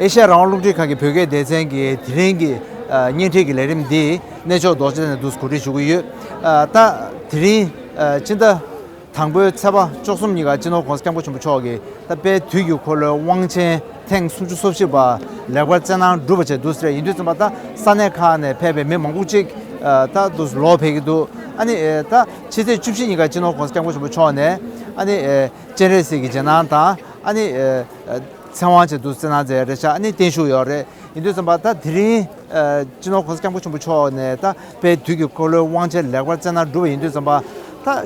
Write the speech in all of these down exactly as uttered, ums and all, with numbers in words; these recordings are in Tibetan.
ཨེ་ཤ་ཡ་རང་དབང་རླུང་འཕྲིན་ཁང་གི་བོད་སྐད་སྡེ་ཚན་གྱི་དེ་རིང་གི་ཨ་བརྙན་འཕྲིན་གྱི་ལས་རིམ་འདི་གནས་མཆོག་རྡོ་རྗེ་གདན་ནས་འདུག་གོ་སྒྲིག་ཞུ་གི་ཡོད། ཨ་ད་དེ་རིང་ཨ་སྤྱི་ཟླ་དང་པོའི་ཚེས་པ་བཅུ་གསུམ་ཉིན་ཀ་སྤྱི་ནོར་༸གོང་ས་༸སྐྱབས་མགོན་ཆེན་པོ་མཆོག་གིས་ད་དཔལ་དུས་ཀྱི་འཁོར་ལོའི་དབང་ཆེན་ཐེངས་སུམ་ཅུ་སོ་བཞི་པ་ལེགས་པར་སྩལ་གནང་གྲུབ་པ་བྱས་འདུག་ཟེར། ཡིན་དུས་ཙམ་པ་ད་ས་གནས་ཁག་ནས་ཕེབས་པའི་མི་མང་པོ་ཅིག་ཨ་ད་འདུག་ལོག་ཕེབས་ཀྱི་འདུག་ཨ་ནི་ཨ་ད་ཕྱི་ཚེས་བཅུ་བཞི་ཉིན་ཀ་སྤྱི་ནོར་༸གོང་ས་༸སྐྱབས་མགོན་ཆེན་པོ་མཆོག་ནས་ཨ་ནི་ཨ་སྤྱན་རས་གཟིགས་ཀྱི་རྗེས་གནང་དང་ཨ་ནི་ཨ་ཚེ་དབང་བཅས་འདུག་སྩལ་གནང་མཛད་རེད་ཤག་ཨ་ནི་བརྟན་བཞུགས་ཡོད་རེད། ཡིན་དུས་ཙམ་པ་ད་དེ་རིང་ཨ་སྤྱི་ནོར་༸གོང་ས་༸སྐྱབས་མགོན་ཆེན་པོ་མཆོག་ནས་ད་དཔལ་དུས་ཀྱི་འཁོར་ལོའི་དབང་ཆེན་ལེགས་པར་སྩལ་གནང་གྲུབ་པ་ཡིན་དུས་ཙམ་པ་ད་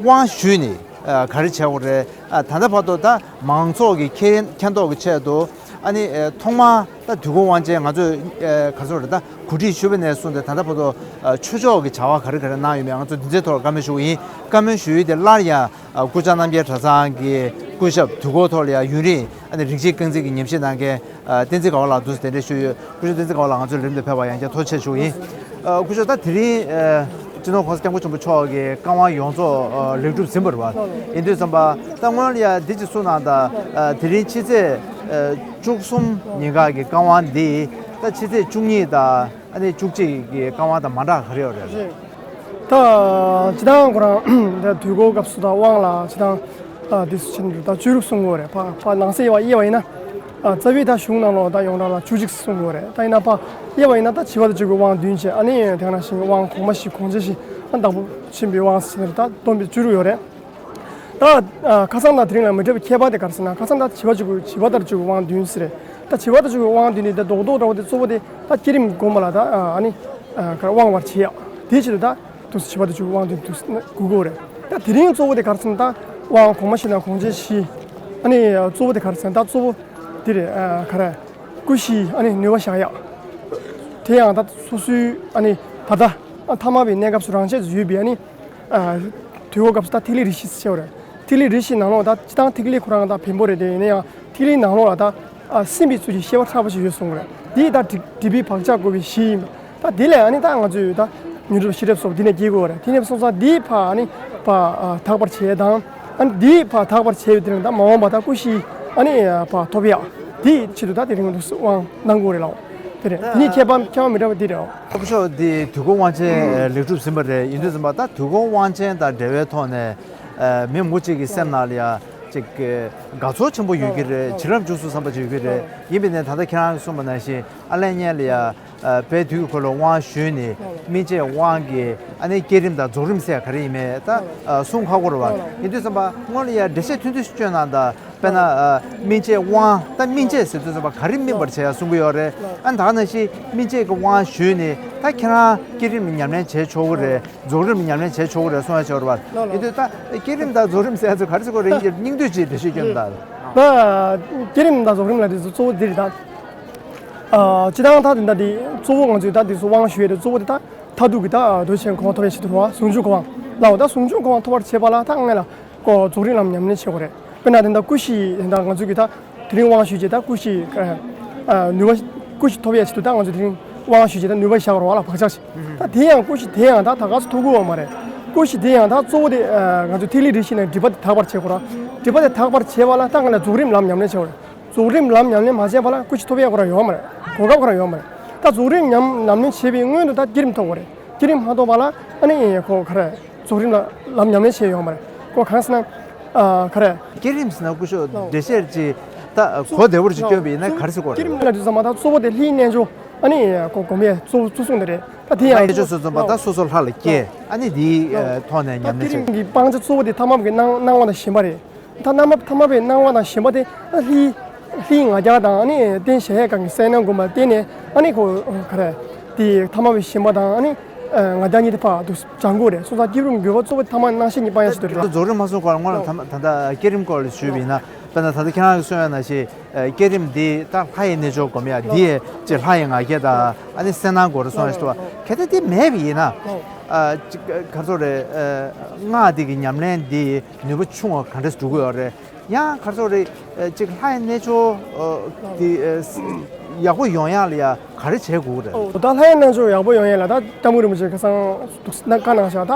དབང་ཞུས་ནས་ཨ་ག་རེ་བྱས་ཡོད་རེད། ཨ་ད་ལྟ་བར་དུ་ད་མང་ཚོགས་ཀྱི་མཁྱེན་མཁྱེན་རྟོགས་ཀྱི་ཆེད་དུ་ཨ་ནི་ཨ་ཐོག་མར་ད་དུས་འཁོར་དབང་ཆེན་ང་ཚོས་ཨ་ག་རེ་ཟེར་དགོས་རེད། ད་གོ་སྒྲིག་ཞུས་པ་ནས་བཟུང་སྟེ་ད་ལྟ་བར་དུ་ཨ་ཆོས་ཕྱོགས་ཀྱི་བྱ་བ་ག་རེ་ག་རེ་གནང་ཡོད་མེད་ང་ཚོ་འདི་ཚོའི་ཐོག་བཀའ་མོལ་ཞུ་གི་ཡིན། བཀའ་མོལ་ཞུ་ཡུལ་དེ་སླར་ཡང་ཨ་སྐུ་བཅར་རྣམ་རྒྱལ་གྲྭ་ཚང་གི་སྐུ་ཞབས་དུས་འཁོར་ཐོག་ལ་ཡང་ཡུན་རིང་ཨ་ནི་རིགས་གཅིག་རྐང་འཛིན་གྱི་ཉམས་ཞིབ་གནང་མཁན་ཨ་བསྟན་འཛིན་དགའ་བ་ལགས་འདུག་སེ་གདན་འདྲེན་ཞུས་ཡོད། སྐུ་ཞབས་བསྟན་འཛིན་དགའ་བ་ལགས་ང་ཚོའི་ལམ་དུ་ཕེབས་པར་ཡང་བསྐྱར་ཐུགས་རྗེ་ཆེ་ཞུ་ཡིན། ཨ་སྐུ་ཞབས་ད་དེ་རིང་ཨ་སྤྱི་ནོར་༸གོང་ས་༸སྐྱབས་མགོན་ཆེན་པོ་མཆོག་གི་བཀའ་དབང་ཡོངས་རྫོགས་ཨ་ལེགས་གྲུབ་ཟིན་པ་རེད་བ། ཡིན་དུས་ཙམ་པ་ད་སྔོན་ལ་ཡང་འདི་ཅིག་གསུངས་གནང་དང་། ཨ་དེ་རིང་ཕྱི་ཚེས་ཨ་བཅུ་གསུམ་ཉིན་ཀ་གི་བཀའ་དབང་འདི་ད་ཕྱི་ཚེས་བཅུ་གཉིས་དང་ཨ་ནི་བཅུ་གཅིག་གི་བཀའ་དབང་དང་མ་འདྲ་ག་རེ་ཡོད་རེད། ད་སྤྱི་བཏང་ཁོ་རང་ད་དུས་འཁོར་སྐབས་སུ་ད་དབང་ལ་སྤྱི་བཏང་ཨ་དེ་སུ་ཕྱིན་དུས་ད་བཅུ་དྲུག་གསུང་གི་ཡོད་རེད། ཕ་ཕ་ནང་གསེས་དབྱེ་བ་དབྱེ་བ་ཡིན་ན་ཨ་རྩ་བའི་ད་གཞུང་ནང་ལོགས་ད་ཡོངས་གྲགས་ལ་བཅུ་གཅིག་གསུང་གི་ཡོད་རེད། ད་ཡིན་ན་ཕ་དབྱེ་བ་ཡིན་ན་ད་བྱེ་བ་དང་བཅུ་དགུའི་དབང་བདུན་བྱས། ཨ་ནི་དེ་ནང་བཞིན་དབང་གོང་མ་བཞི་གོང་ཆེན་བཞི་ཨ་བདག་པོ་ཆེན་པོའི་དབང་ཟེར་ནས་ད་བསྡོམས་པས་བཅུ་དྲུག་ཡོད་རེད། ད་ཨ་ཁ་སང་དང་དེ་རིང་ལ་མི་འདྲ་བའི་ཁྱད་པར་དེ་ག་རེ་ཟེར་ན། ཁ་སང་ད་བྱེ་བ་བཅུ་དགུ་བྱེ་བ་དང་བཅུ་དགུའི་དབང་བདུན་ཟེར་རེད། ད་བྱེ་བ་དང་བཅུ་དགུའི་དབང་བདུན་དེ་ད་རྡོག་རྡོག་འདྲ་བོ་དེ་གཙོ་བོ་དེ་ད་བསྐྱེད་རིམ་སྒོམ་པ་ལ་ད་ཨ་ནི་ཨ་ག་རེ་དབང་བར་བྱེད་ཡག་དེའི་ཆེད་དུ་ད་དུས་བྱེ་བ་དང་བཅུ་དགུའི་དབང་བདུན་དུས་དགོས་ཀྱི་ཡོད་རེད། ད་དེ་རིང་གཙོ་བོ་དེ་ག་རེ་ཟེར་ན། ད་དབང་གོང་མ་བཞི་དང་གོང་ཆེན་བཞི། ཨ་ནི་གཙོ་བོ་དེ་ག་རེ་ཟེར་ན། ད་གཙོ་བོ་དེ་རེད། ཨ་ག་རེ་སྐུ་བཞིའི་ཨ་ནི་ནུས་པ་བཞག་ཡག་དེ་ཡང་ད་སོ་སོའི་ཨ་ནི་ད་ལྟ་ཐ་མལ་པའི་གནས་སྐབས་སུ་རང་ཆས་སུ་ཡོད་པའི་ཨ་ནི་ཨ་དུས་འཁོར་སྐབས་སུ་ད་ཐིག་ལེ་རེ་བཞི་ཟེར་བ་རེད། ཐིག་ལེ་རེ་བཞི་ནང་ལོགས་ད་སྤྱི་བཏང་ཐིག་ལེ་ཁོ་རང་ད་བེམ་པོ་རེད་དེ། ཡིན་ན་ཡང་ཐིག་ལེའི་ནང་ལོགས་ལ་ད་ཨ་སིམ་པའི་ཚུལ་གྱི་ཤེས་པ་ཕྲ་བ་ཞིག་ཡོད་གསུང་གི་རེད། འདི་ད་སྒྲིབ་སྒྲིབ་པའི་བག་ཆགས་བསྐོར་བའི་གཞི་ཡིན་པ། ད་དེ་ལས་ཨ་ནི་ད་ང་ཚོས་ད་ཉོན་སྒྲིབ་ཤེས་རབ་སོགས་འདི་ནས་སྐྱེ་དགོས་པ་རེད། དེ་ནས་སོང་ཙང་འདི་ཕར་ཨ་ནི་ཕར་ཨ་དག་པར་བྱེད་དང་། ཨ་ནི་འདི་ཕར་དག་པར་བྱེད་པའི་དེ་རིང་ད་མ་འོངས་པ་ད་སྐུ་བཞི་ཨ་ནི་ཕར་ཐོབ་ཡག་དེའི་ཆེད་དུ་ད་དེ་རིང་འདུག་སེ་དབང་གནང་དགོས་རེད་ལགས། དེ་རེད། དེ་གཉིས་ཁྱད་པར་ཁྱད་པར་མི་འདྲ་བ་འདི་རེད། སྐུ་ཞབས་འདི་དུས་འཁོར་དབང་ཆེན་ལེགས་གྲུབ་ཟིན་པ་རེད། ཡིན་དུས་ཙམ་པ་ད་དུས་འཁོར་དབང་ཆེན་དང་འབྲེལ་བའི་ཐོག་ནས་ཨ་མི་མང་པོ་ཅིག་གི་སེམས་ནང་ལ་ཡ་ཅིག་གི་དགའ་ཚོར་ཆེན་པོ་ཡོད་ཀྱི་རེད། བྱིན་རླབས་འཇུག་སོང་བསམ་པ་ཅིག་ཡོད་ཀྱི་རེད། ཡིན་པས་ན་ད་ལྟ་ཁྱེད་རང་གིས་གསུངས་པ་ནང་བཞིན་ཨ་ལས་ཉན་ལ་ཡ་ཨ་དཔལ་དུས་ཀྱི་འཁོར་ལོ་དབང་ཞུས་ནས་སྨིན་བྱེད་དབང་གི་ཨ་ནི་བསྐྱེད་རིམ་དང་རྫོགས་རིམ་ཟེར་ག་རེ་ཡིན་མིན་ད་ཨ་གསུང་ཁག་པོ་རེད་བ། ཡིན་དུས་ཙམ་པ་སྔོན་ལ་ཡ་འགྲེལ་བཤད་ཐུང་ཐུང་ཞིག་བསྐྱོན་གནང་དང་། དཔེར་ན་ཨ་སྨིན་བྱེད་དབང་། ད་སྨིན་བྱེད་ཟེར་དུས་ཙམ་པ་ག་རེ་སྨིན་པར་བྱེད་ཡ་གསུང་གི་ཡོད་རེད། ཨ་ནི་ད་ག་ནང་བཞིན་སྨིན་བྱེད་ཀྱི་དབང་ཞུས་ནས་ད་ཁྱེད་རང་བསྐྱེད་རིམ་ཉམས་ལེན་བྱེད་ཆོག་གི་རེད། རྫོགས་རིམ་ཉམས་ལེན་བྱེད་ཆོག་གི་རེད་གསུང་ཡ་ཆོག་རེད་བ། ཡིན་དུས་ད་བསྐྱེད་རིམ་དང་རྫོགས་རིམ་ཟེར་ཡ་ཚོ་ག་རེ་ཟེར་དགོས་རེད། ཡིན་གྱི་རེད། སྙིང་བསྡུས་ཅིག་འགྲེལ་བཤད་སྐྱོན་དང་། ད་བསྐྱེད་རིམ་དང་རྫོགས་རིམ་ལབ་དུས་ཚོ་གཙོ་བོ་འདི་རེད་ད། ཨ་སྤྱི་བཏང་ད་དེ་འདྲ་དེ་གཙོ་བོ་ང་ཚོས་ད་དེ་ཚོ་དབང་ཞུ་ཡས་དེ་གཙོ་བོ་དེ་ད་མཐར་ཐུག་གི་ད་རྡོ་རྗེ་འཆང་གི་གོ་འཕང་ཐོབ་ཡས་ཆེད་དུ་རེད་བ། ཟུང་འཇུག་གི་གོ་འཕང་ལའོ། ད་ཟུང་འཇུག་གི་གོ་འཕང་ཐོབ་པར་བྱེད་པ་ལ་ད་སྔོན་ལ་ཀོ་རྫོགས་རིམ་ལམ་ཉམས་ལེན་བྱེད་དགོས་རེད། དཔེར་ན་དེ་འདྲ་སྐུ་བཞི་དེ་འདྲ་ང་ཚོ་གི་ད་དེ་རིང་དབང་ཞུས་རྗེས་ད་སྐུ་བཞི་ཨ་ནུས་པ་སྐུ་བཞི་ཐོབ་ཡས་ཆེད་དུ་ད་ང་ཚོ་དེ་རིང་དབང་ཞུས་རྗེས་ད་ནུས་པ་བཞག་རོགས་ལ་བག་ཆགས་ཤིག་ད་དེ་ཡང་སྐུ་བཞི་དེ་ཡང་ད་ད་ག་ཚོད་ཐོབ་ཀྱི་ཡོད་མ་རེད། སྐུ་བཞི་དེ་ཡང་ད་གཙོ་བོ་དེ་ཨ་ང་ཚོ་ཐིག་ལེ་རེ་བཞི་ནང་སྒྲིབ་པ་དེ་དག་པར་བྱེད་དགོས་ར། སྒྲིབ་པ་དེ་དག་པར་བྱེད་པ་ལ་ད་ང་ལ་རྫོགས་རིམ་ལམ་ཉམས་ལེན་བྱེད་དགོས་རེད། རྫོགས་རིམ་ལམ་ཉམས་ལེན་མ་བྱས་པ་ལ་སྐུ་བཞི་ཐོབ་ཡས་ཁོ་རང་ཡོད་མ་རེད། གོ་སྐབས་ཁོ་རང་ཡོད་མ་རེད། ད་རྫོགས་རིམ་ཉམས་ཉམས་ལེན་བྱེད་པའི་སྔོན་དུ་ད་བསྐྱེད་རིམ་ཐོབ་དགོས་རེད། བསྐྱེད་རིམ་མ་ཐོབ་པ་ལ་ཨ་ནི་ཁོ་ག་རེ་རྫོགས་རིམ་ལ་ལམ་ཉམས་ལེན་བྱས་ཡོད་མ་རེད། ཁོ་གང་ཟེར་ན་ཨ་ག་རེ། བསྐྱེད་རིམ་ཟེར་ན་སྐུ་ཞབས་འགྲེལ་བཤད་ཅིག་ད་གོ་བདེ་བོར་ཅིག་སྐྱོན་པ་ཡིན་ན་ག་རེ་ཟེར་དགོས་རེད། བསྐྱེད་རིམ་ལ་དུས་ཙམ་པ་ད་གཙོ་བོ་དེ་ལྷའི་རྣལ་འབྱོར་ཨ་ནི་ཁོ་སྒོམ་ཡས་གཙོ་གཙོ་གསུང་དེ་རེད། ད་དེ་ཡང་རྣལ་འབྱོར་སོ་སོ་པ་ད་སོ་སོ་ལྷ་ལ་སྐྱེ་ཨ་ནི་དེའི་ཐོག་ནས་ཉམས་ལེན་བྱེད། བསྐྱེད་རིམ་གྱི་སྤང་བྱ་གཙོ་བོ་དེ་ཐ་མལ་པའི་སྣང་སྣང་བ་དང་ཞེན་པ་རེད། ད་རྣམ་པ་ཐ་མལ་པའི་སྣང་བ་དང་ཞེན་པ་དེ་ཨ་ལྷའི་ལྷའི་ང་རྒྱལ་དང་ཨ་ནི་རྟེན་གཞལ་ཡས་ཁང་གི་གསལ་སྣང་སྒོམ་པར་བརྟེན་ནས་ཨ་ནི་ཁོ་ག་རེ་དེ་ཐ་མལ་པའི་ཞེན་པ་དང་ཨ་ནི་ང་རྒྱལ་གཉིས་དེ་ཕར་དུ་སྦྱང་དགོས་རེད། སོང་ཙང་བསྐྱེད་རིམ་དགོས་པ་གཙོ་བོ་ཐ་མལ་སྣང་ཞེན་གཉིས་སྤང་ཡག་ཆེད་དུ་རེད་ལ། རྫོགས་རིམ་མ་སོང་གོང་ལ་སྔོན་ལ་ད་ད་ལྟ་བསྐྱེད་རིམ་སྐོར་ལ་ཞུས་པ་ཡིན་ན། དཔེར་ན་ད་ལྟ་ཁྱེད་རང་གིས་གསུངས་ཡ་ནང་བཞིན་བསྐྱེད་རིམ་འདི་ད་ལྷ་ཡི་རྣལ་འབྱོར་སྒོམ་ཡ་འདི་ཅེས་ལྷ་ཡི་ང་རྒྱལ་དང་ཨ་ནི་གསལ་སྣང་དགོས་རེད་གསུངས་ཡ་ཞིག་འདུག་བ། གལ་ཏེ་འདི་མེད་པ་ཡིན་ན་ཨ་ཅིག་ག་ཚོད་རེད། སྔགས་འདི་གི་ཉམས་ལེན་འདི་ནུས་པ་ཆུང་བ་གང་འདྲས་འགྲོ་གི་ཡོད་རེད། ཡང་ག་ཚོད་རེད། ཅིག་ལྷ་ཡི་རྣལ་འབྱོར་འདི་ཡག་པོ་ཡོང་ཡག་ལ་ཡ་ག་རེ་བྱེད་དགོས་རེད། ད་ལྷ་ཡི་རྣལ་འབྱོར་ཡག་པོ་ཡོང་ཡག་ལ་ད་སྐྱབས་མགོན་རིན་པོ་ཆེ་ཁ་སང་འདུག་ན་བཀའ་གནང་བཞག་ད་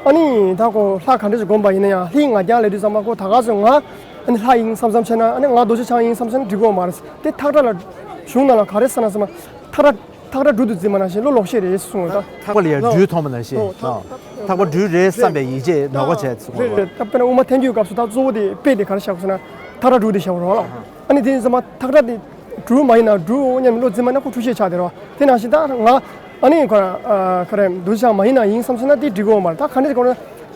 ཨ་ནི་ད་ཁོ་ལྷ་ག་འདྲས་ཅིག་སྒོམ་པ་ཡིན་ན་ཡང་ལྷའི་ང་རྒྱལ་ལས་དུས་ཙམ་པ་ཁོ་ད་ག་ཚོད་ང་ ཨ་ནི་ལྷ་ཡིན་བསམ་བསམ་བྱས་ན། ཨ་ནི་ང་རྡོ་རྗེ་འཆང་ཡིན་བསམ་བསམ་བྱས་ན་འགྲིག་གི་ཡོད་མ་རེད། དེ་ཐག་ཁྲ་ལ་གཞུང་ནང་ལ་ག་རེ་ཟེར་ན་ཟེར་ན། ཐག་ཁྲ་ཐག་ཁྲ་སྦྲུལ་དུ་འཛིན་པ་ནང་བཞིན་བློ་ལོག་ཤེས་རེད་གསུངས་པ་རེད། ད་ཐག་པ་ལ་ཡང་སྦྲུལ་མཐོང་བ་ནང་བཞིན། ཨོ། ཐག་པ་སྦྲུལ་རེད་བསམ་པའི་ཡིད་ཆེས་ནོར་བ་བྱས་གསུངས་པ་རེད། ད་དཔེར་ན་དབུ་མ་ཐལ་འགྱུར་སྐབས་སུ་ད་གཙོ་བོ་དེ་དཔེ་དེ་ག་རེ་བཞག་ཟེར་ན། ཐག་ཁྲ་སྦྲུལ་དེ་བཞག་པ་རེད་ལ། ཨ་ནི་དེ་ཡིན་ཙང་མ་ཐག་ཁྲ་དེ་སྦྲུལ་མ་ཡིན་ན་སྦྲུལ་འོ་སྙམ་བློ་འཛིན་པ་ན་ཁོ་འཁྲུལ་ཤེས་ཆགས་བསྡད་རེད་བ། དེ་ནང་བཞིན་ད་ང་ཨ་ནི་ཁོ་རང་ཨ་ག་རེ་རྡོ་རྗེ་འཆང་མ་ཡིན་ན་ཡིན་བསམ་སོང་ན་དེ་འགྲིག་གི་ཡོད་མ་རེད། ད་ག་འདྲ་ཞིག་གོ་ན་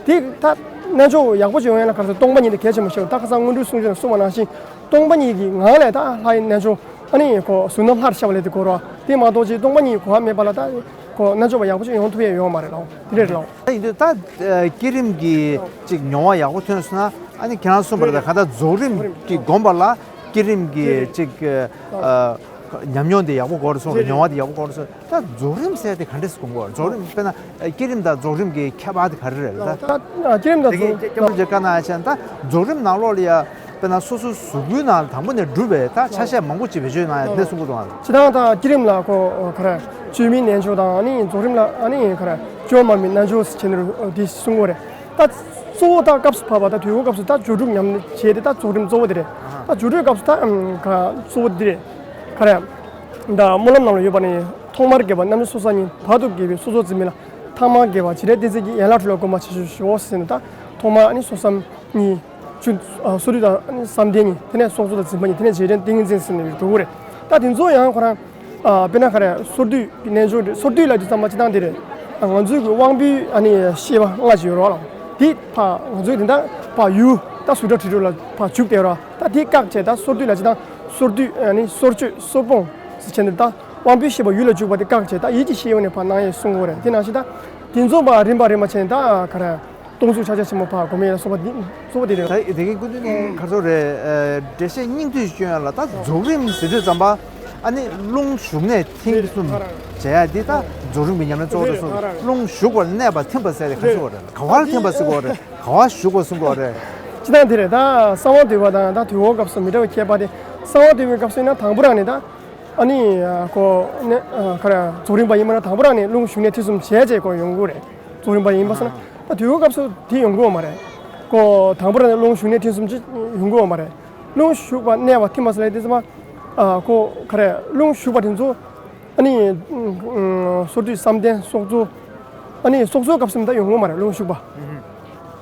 དེ་ད་རྣལ་འབྱོར་ཡག་པོ་ཅིག་ཡོང་ཡ་ལ་ག་རེ་ཟེར། སྟོང་པ་ཉིད་དེ་གལ་ཆེན་པོ་ཞིག་ད་ཁ་སང་སྔོན་འགྲོའི་གསུང་ཆོས་ནང་གསུངས་པ་ནང་བཞིན་སྟོང་པ་ཉིད་ཀྱི་ངང་ལས་ད་ལྷའི་རྣལ་འབྱོར་ཨ་ནི་ཁོ་གཟུགས་རྣམས་ལྷར་ཤར་བ་ལས་དེ་གོ་རོ། དེ་མ་གཏོགས་ཅིག་སྟོང་པ་ཉིད་གོ་བ་མེད་པ་ལ་ད་ཁོ་རྣལ་འབྱོར་པ་ཡག་པོ་ཅིག་ཡོང་ཐུབ་ཡ་ཡོད་མ་རེད་ལ། དེ་རེད་ལ། ད་ཡིན་དུས་ད་ཨ་བསྐྱེད་རིམ་གྱི་ཅིག་མྱོང་བ་ཡག་པོ་ཐོན་སོང་ན། ཨ་ནི་ཁྱེད་རང་གསུངས་པ་རེད། ད་ག་ད་རྫོགས་རིམ་གྱི་སྒོམ་པ་ལ་བསྐྱེད་རིམ་གྱི་ཅིག་ཨ་ཉམས་མྱོང་དེ་ཡག་པོ་འགོར་སོང་། མྱོང་བ་དེ་ཡག་པོ་འགོར་སོང་། ད་རྫོགས་རིམ་ཟེར་དེ་ག་འདྲས་སེ་སྒོམ་དགོས། རྫོགས་རིམ་དཔེར་ན་ཨ་བསྐྱེད་རིམ་དང་རྫོགས་རིམ་གྱི་ཁྱད་པར་དེ་ག་རེ་རེད། ད་ད་བསྐྱེད་རིམ་དང་རྫོགས་རིམ་སྐྱབས་མགོན་རྗེ་བཀའ་གནང་ཡ་བྱས་ན། ད་རྫོགས་རིམ་ནང་ལོགས་ལ་ཡ་དཔེར་ན་སོ་སོའི་གཟུགས་པོའི་ནང་དང་པོ་ནས་གྲུབ་པའི་ད་ཆ་ཤས་མང་པོ་ཅིག་བེད་སྤྱོད་གནང་ཡ་དེ་གསུང་གི་འདུག་ཨ། སྤྱིར་བཏང་ད་བསྐྱེད་རིམ་ལ་ཁོ་ག་རེ་བཅོས་མིན་རྣལ་འབྱོར་དང་། ཨ་ནི་རྫོགས་རིམ་ལ་ཨ་ནི་ག་རེ་བཅོས་མ་མིན་རྣལ་འབྱོར་ཟེར་བྱས་ནས་དེ་གསུང་གི་ཡོད་རེད། ད་གཙོ་བོ་ད་སྐབས་སུ་བབ་པ་ད་དུས་འཁོར་སྐབས་སུ་ད་སྦྱོར་དྲུག་ཉམས་ལེན་བྱས་ཏེ་ད་རྫོགས་རིམ་གཙོ་བོ་དེ་རེད། ད་སྦྱོར་སྒྲོལ་སྐབས་སུ་ད་ཨམ་ག་གཙོ་བོ་དེ་རེད། ག་རེ་ད་སྨོན་ལམ་ནང་ལ་ཡོད་པ་ནི། ཐོག་མར་དགེ་བ་རྣམ་སྨིན་སོ་སོ་ཉིད། བར་དུ་དགེ་བའི་སོ་སོར་འཛིན་མིན་ལ། ཐ་མར་དགེ་བ་བྱེད་ལས་བསྟན་འཛིན་གྱི། ཡན་ལག་དྲུག་ལ་གོམས་པ་ཆེ་ཤོས་ཤོག་ཟེར་ནས་ད་ཐོག་མར་ཨ་ནི་སོ་བསམ་གཉིས། བཅུ་ཨ་སོར་སྡུད་དང་ཨ་ནི་བསམ་གཏན་གཉིས། དེ་ནས་སྲོག་རྩོལ་དང་འཛིན་པ་གཉིས། དེ་ནས་རྗེས་དྲན་ཏིང་ངེ་འཛིན་ཟེར་ནས་འགྲོ་གི་རེད། ད་དེ་ཚོ་ཡང་ཁོ་རང་ཨ་དཔེར་ན་ག་རེ་སོར་སྡུད་ཀྱི་རྣལ་འབྱོར་རེད། སོར་སྡུད་ལབ་དུས་ཙམ་པ་སྤྱིར་བཏང་དེ་རེད། ང་ཚོའི་གི་དབང་པོའི་ཨ་ནི་ཤེས་པ་ལྔ་ཅིག་ཡོད་རེད་བ་ལ། དེ་ཕར་ང་ཚོའི་དེ་འདྲ་ཕར་ཡུལ་ད་གཟུགས་སྒྲ་དྲི་རོ་ལ་ཕར་འཇུག་བསྡད་རེད་བ། ད་དེ་བཀག་བྱས་ད་སོར་སྡུད་ལ་སྤྱིར་བཏང་སོར་སྡུད་ཨ་ནི་སོར་ཆུད་སོར་སྤོང་ཟེར་བྱས་ནས་ད་དབང་པོའི་ཤེས་པ་ཡུལ་ལ་འཇུག་པ་དེ་བཀག་བྱས་ད་ཡིད་ཀྱི་ཤེས་ཡོན་ནས་ཕར་གནང་ཡས་གསུང་གི་ཡོད་རེད། དེ་ནང་བཞིན་ད་དེ་ཚོ་ཕར་རིམ་པ་རིམ་པ་བྱས་ནས་ད་ག་རེ་སྟོང་གཟུགས་ཕྱག་རྒྱ་ཆེན་པོ་ཕར་སྒོམ་ཡས་ལ་སོགས་པ་འདི་གཙོ་བོ་དེ་རེད། ད་དེ་གའི་སྐུ་མདུན་ནས་ག་རེ་ཟེར་རེད། ཨ་འགྲེལ་བཤད་སྙིང་བསྡུས་སྐྱོན་ཡ་ལ་ད་རྫོགས་རིམ་ཟེར་དུས་ཙམ་པ་ཨ་ནི་རླུང་ཞུགས་གནས་ཐིམ་གསུམ་བྱེད་ཡ་འདི་ད་རྫོགས་རིམ་གྱི་ཉམས་ལེན་གཙོ་བོ་དེ་གསུངས། རླུང་ཞུགས་པར་གནས་པ་ཐིམ་པ་ཟེར་ཏེ་ག་རེ་ཟེར་བ་རེད། ག་བར་ཐིམ་པ་ཟེར་གོ་རེད། ག་བར་ཞུགས་པ་གསུང་གོ་རེད། སྤྱིར་བཏང་དེ་རེད། ད་གསང་བ་འདུས་པ་དང་ད་དུས་འཁོར་སྐབས་སུ་མི་འདྲ་བའི་ཁྱད་པར་དེ། གསང་བ་འདུས་པའི་སྐབས་སུ་ཡིན་ན་དང་པོ་རང་ནས་ད་ཨ་ནི་ཨ་ཁོ་ནས་ཨ་ག་རེ་རྫོགས་རིམ་པ་ཡིན་པ་ན་དང་པོ་རང་ནས་རླུང་ཞུགས་གནས་ཐིམ་གསུམ་བྱས་བྱས་ཁོ་ཡོང་གི་རེད། རྫོགས་རིམ་པ་ཡིན་པ་སོང་ན་ད་དུས་འཁོར་སྐབས་སུ་དེ་ཡོང་གི་ཡོད་མ་རེད། ཁོ་དང་པོ་རང་ནས་རླུང་ཞུགས་གནས་ཐིམ་གསུམ་ཅིག་ཡོང་གི་ཡོད་མ་རེད། རླུང་ཞུགས་པ་གནས་པ་ཐིམ་པ་ཟེར་ལབ་དུས་ཙམ་པ་ཨ་ཁོ་ག་རེ་རླུང་ཞུགས་པ་དེ་ཚོ་ཨ་ནི་ཨ་སོར་སྡུད་བསམ་གཏན་སྲོག་རྩོལ། ཨ་ནི་སྲོག་རྩོལ་སྐབས་སུ་མ་ད་ཡོང་གི་ཡོད་མ་རེད་རླུང་ཞུགས་པ།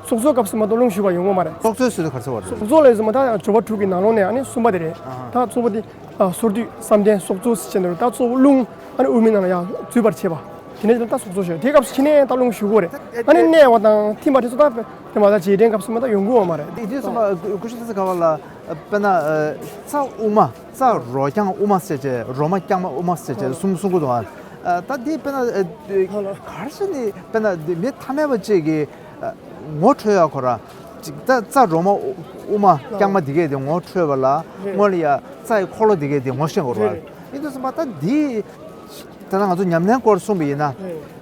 སྲོག་རྩོལ་སྐབས་སུ་མ་གཏོགས་རླུང་ཞུགས་པ་ཡོང་གི་མ་རེད། སྲོག་རྩོལ་ཟེར་དུས་ག་རེ་ཟེར་བ་རེད། སྲོག་རྩོལ་ལ་ཡོད་ཙམ་པ་ད་སྦྱོར་བ་དྲུག་གི་ནང་ལོགས་ནས་ཨ་ནི་གསུམ་པ་དེ་རེད། ཨ་ད་གཙོ་བོ་དེ་ཨ་སོར་སྡུད་བསམ་གཏན་སྲོག་རྩོལ་ཟེར་བྱས་ནས་ད་གཙོ་བོ་རླུང་ཨ་ནི་དབུ་མའི་ནང་ལ་ཡང་འཛུལ་བར་བྱེད་པ། དེ་ནས་ད་སྲོག་རྩོལ་ཞེས་དེའི་སྐབས་སུ་ཕྱི་ནས་ད་རླུང་ཞུགས་ཀྱི་རེད། ཨ་ནི་གནས་པ་དང་ཐིམ་པ་དེ་ཚོ་ད་དེ་མ་ད་རྗེས་དྲན་སྐབས་སུ་མ་ད་ཡོང་གི་ཡོད་མ་རེད། དེ་དུས་ཙམ་པ་སྐུ་ཞབས་ཚེ་ག་བ་ལ་དཔེར་ན་རྩ་དབུ་མ་རྩ་རོ་རྐྱང་དབུ་མ་ཟེར་བྱས་རོ་མ་རྐྱང་མ་དབུ་མ་ཟེར་བྱས་གསུང་གསུང་གི་འདུག་ཨ། ད་འདི་དཔེར་ན་ག་རེ་ཟེར་ནས་དཔེར་ན་འདི་མི་ཐ་མལ་པ་ཅིག་གིས་ངོ་འཕྲོད་ཡ་ཁོ་ར་ཅིག་ད་རྩ་རོ་མ་དབུ་མ་རྐྱང་མ་འདི་གས་དེ་ངོ་འཕྲོད་པ་ལ་སྔོན་ལ་ཡ་རྩ་ཡི་འཁོར་ལོ་འདི་གས་དེ་ངོ་ཤེས་དགོས་རེད། ཡིན་དུས་ཙམ་པ་ད་འདི་ད་ང་ཚོ་ཉམས་ལེན་སྐོར་གསུངས་པ་ཡིན་ན་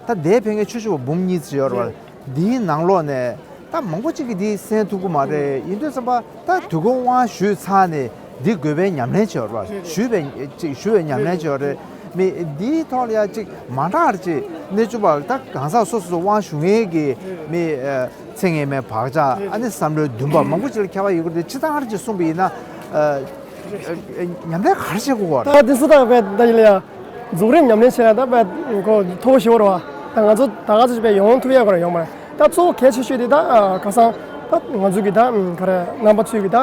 ད་འདས་ཕན་མཁན་ཆོས་སྐྱོང་བ་འབུམ་གཉིས་ཙམ་ཡོད་རེད་བ། འདིའི་ནང་ལོགས་ནས་ད་མང་པོ་ཅིག་གིས་འདི་གསན་ཐུབ་ཀྱི་མ་རེད། ཡིན་དུས་ཙམ་པ་ད་དུས་འཁོར་དབང་ཞུས་ཚར་ནས་འདི་དགོས་པའི་ཉམས་ལེན་བྱས་ཡོད་རེད་བ། ཞུས་པའི་ཅིག་ཞུ་བའི་ཉམས་ལེན་བྱས་ཡོད་རེད། མི་འདིའི་ཐོག་ལ་ཡ་ཅིག་མ་འདྲ་བར་ཅིག་གནས་ཆུ་བར་ད་གང་ཟག་སོ་སོ་དབང་ཞུ་མཁན་གྱི་མི་ཚེ་སྔོན་མའི་བག་ཆགས་ཨ་ནི་བསམ་བློའི་འདུན་པ་མང་པོ་ཅིག་ལ་ཁྱད་པར་ཡོད་ཀྱི་རེད། སྤྱིར་བཏང་ཅིག་གསུངས་པ་ཡིན་ན་ཉམས་ལེན་ག་རེ་བྱེད་དགོས་པ་རེད། ད་འདི་སུ་དང་བས་ད་ཡིན་ལ་ཡ། རྫོགས་རིམ་ཉམས་ལེན་བྱས་ན་ད་དཔེ་ཁོ་མཐོ་པོ་ཞེ་པོ་རེད་བ། ད་ང་ཚོ་ད་ག་ཚོད་ཅིག་དཔེ་ཡོང་ཐུབ་ཡ་ག་རེ་ཡོང་མ་རེད། ད་གཙོ་བོ་གལ་ཆེ་ཤོས་དེ་ད་ཁ་སང་ད་ང་ཚོ་གི་ད་ག་རེ་རྣམ་པ་ཚོས་གི་ད་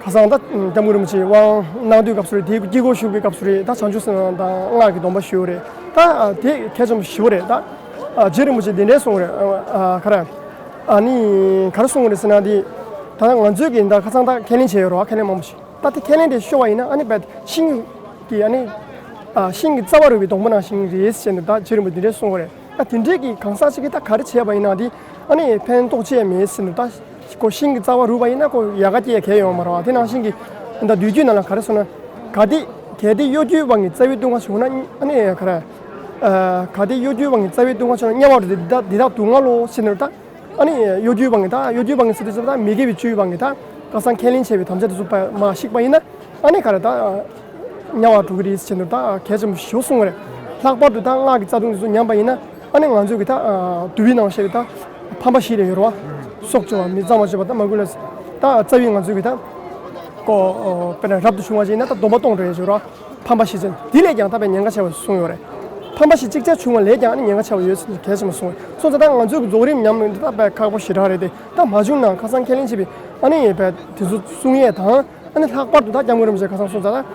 ཁ་སང་ད་སྐྱབས་མགོན་རིན་པོ་ཆེ་དབང་གནང་དུས་སྐབས་སུ་རེད། དེའི་དཀྱིལ་འཁོར་བཞུགས་པའི་སྐབས་སུ་རེད། ད་བྱང་ཆུབ་སེམས་དང་སྔགས་ཀྱི་སྡོམ་པ་ཞུས་རེད། ད་དེ་གལ་ཆེན་པོ་ཞེ་པོ་རེད། ད་རྗེ་རིན་པོ་ཆེ་འདི་འདྲས་གསུངས་རེད། ག་རེ་ཨ་ནི་ག་རེ་གསུངས་རེད་ཟེར་ན་དེ་ད་ང་ཚོས་གི་ད་ཁ་སང་ད་ཁས་ལེན་བྱས་ཡོད་རེད་བ། ཁས་ལེན་མང་པོ་ཞིག་ད་དེ་ཁས་ལེན་དེ་ཤོར་བ་ཡིན་ན་ཨ་ནི་བས་ཤིང་གི་ཨ་ནི་ཨ་ཤིང་གི་རྩ་བ་རུལ་བའི་སྡོང་པོ་ནང་བཞིན་རེད་ཟེར་འདུག་ད་རྗེ་རིན་པོ་འདི་འདྲས་གསུངས་པ་རེད། ད་དེ་འདྲས་ཀྱི་གང་ཟག་ཅིག་གིས་ད་ག་རེ་བྱས་པ་ཡིན་ན་དེ་ཨ་ནི་ཕན་ཐོགས་ཆེ་མེད་ཟེར་འདུག་ད་ཁོ་ཤིང་གི་རྩ་བ་རུལ་བ་ཡིན་ན་ཁོ་ཡལ་ག་སྐྱེ་ཡ་གང་ཡང་ཡོད་མ་རེད་བ། དེ་ནང་བཞིན་གྱི་ད་བསྡུས་རྒྱུད་ནང་ལ་ག་རེ་གསུངས་ན། གལ་ཏེ་གལ་ཏེ་གཡོ་སྒྱུའི་དབང་གིས་རྩ་བའི་སྡུག་བསྔལ་བྱུང་ན་ཨ་ནི་ག་རེ་ཨ་གལ་ཏེ་གཡོ་སྒྱུའི་དབང་གིས་རྩ་བའི་སྡུག་བསྔལ་བྱུང་ན་དམྱལ་བ་རུ་འདི་དག་འདི་དག་སྡུག་བསྔལ་ལོ་ཟེར་འདུག་ད། ཨ་ནི་གཡོ་སྒྱུའི་དབང་གིས་ད་གཡོ་སྒྱུའི་དབང་གིས་ཟེར་དུས་ཙམ་ད་མི་དགེ་བའི་བཅུའི་དབང་གིས་ད་ཁ་སང་ཁས་ལེན་བྱས་པའི་དམ་བཅའ་དེ་ཚོ་མ་བཤིག་པ་ཡིན་ན་ཨ་ནི་ག་རེ་ད་དམྱལ་བར་འགྲོ་གི་རེད་ཟེར་འདུག་ད་གལ་ཆེན་པོ་ཞེ་པོ་གསུངས་པ་རེད། ལྷག་པར་དུ་ད་སྔགས་ཀྱི་རྩ་ལྟུང་དེ་ཚོ་ཉམས་པ་ཡིན་ན་ཨ་ནི་ང་ཚོས་ཀྱི་ད་འདུལ་བའི་ནང་བཤད་པའི་ད་ཕམ་པ་བཞི་རེ་ཡོད་རེད་བ། སྲོག་གཅོད་པ་མི་གཙང་བ་བྱེད་པ་ད་མ་གུས་ལ་ ད་རྩ་བའི་ང་ཚོའི་གི་ད་ཀོ་དཔེར་ན་རབ་ཏུ་བྱུང་བ་ཞིག་ཡིན་ན་ད་སྡོམ་པ་གཏོང་འགྲོ་ཡས་ཞུ་རོགས། ཕམ་པ་ཞེས་བྱ། འདི་ལས་ཀྱང་ད་དཔེ་ཉེན་ཁ་ཆེ་བ་གསུངས་ཡོད་རེད། ཕམ་པ་ཞིག་གཅིག་ཅར་བྱུང་བ་ལས་ཀྱང་ཨ་ནི་ཉེན་ཁ་ཆེ་བ་ཡོད་ཟེར་གལ་ཆེན་པོ་གསུངས་རེད། སོང་ཙང་ད་ང་ཚོའི་གི་རྫོགས་རིམ་ཉམས་ལེན་འདི་ད་དཔེ་ཁག་པོ་ཞེ་དྲག་རེད་དེ། ད་མ་བྱུང་ན་ཁ་སང་ཁས་ལེན་བྱས་པའི་ཨ་ནི་དཔེ་དེ་ཚོ་གསུང་ཡས་དང་། ཨ་ནི་ལྷག་པར་དུ་ད་སྐྱབས་མགོན་རིན་པོ་ཆེ་ཁ་སང་གསུངས་ཙང་ད་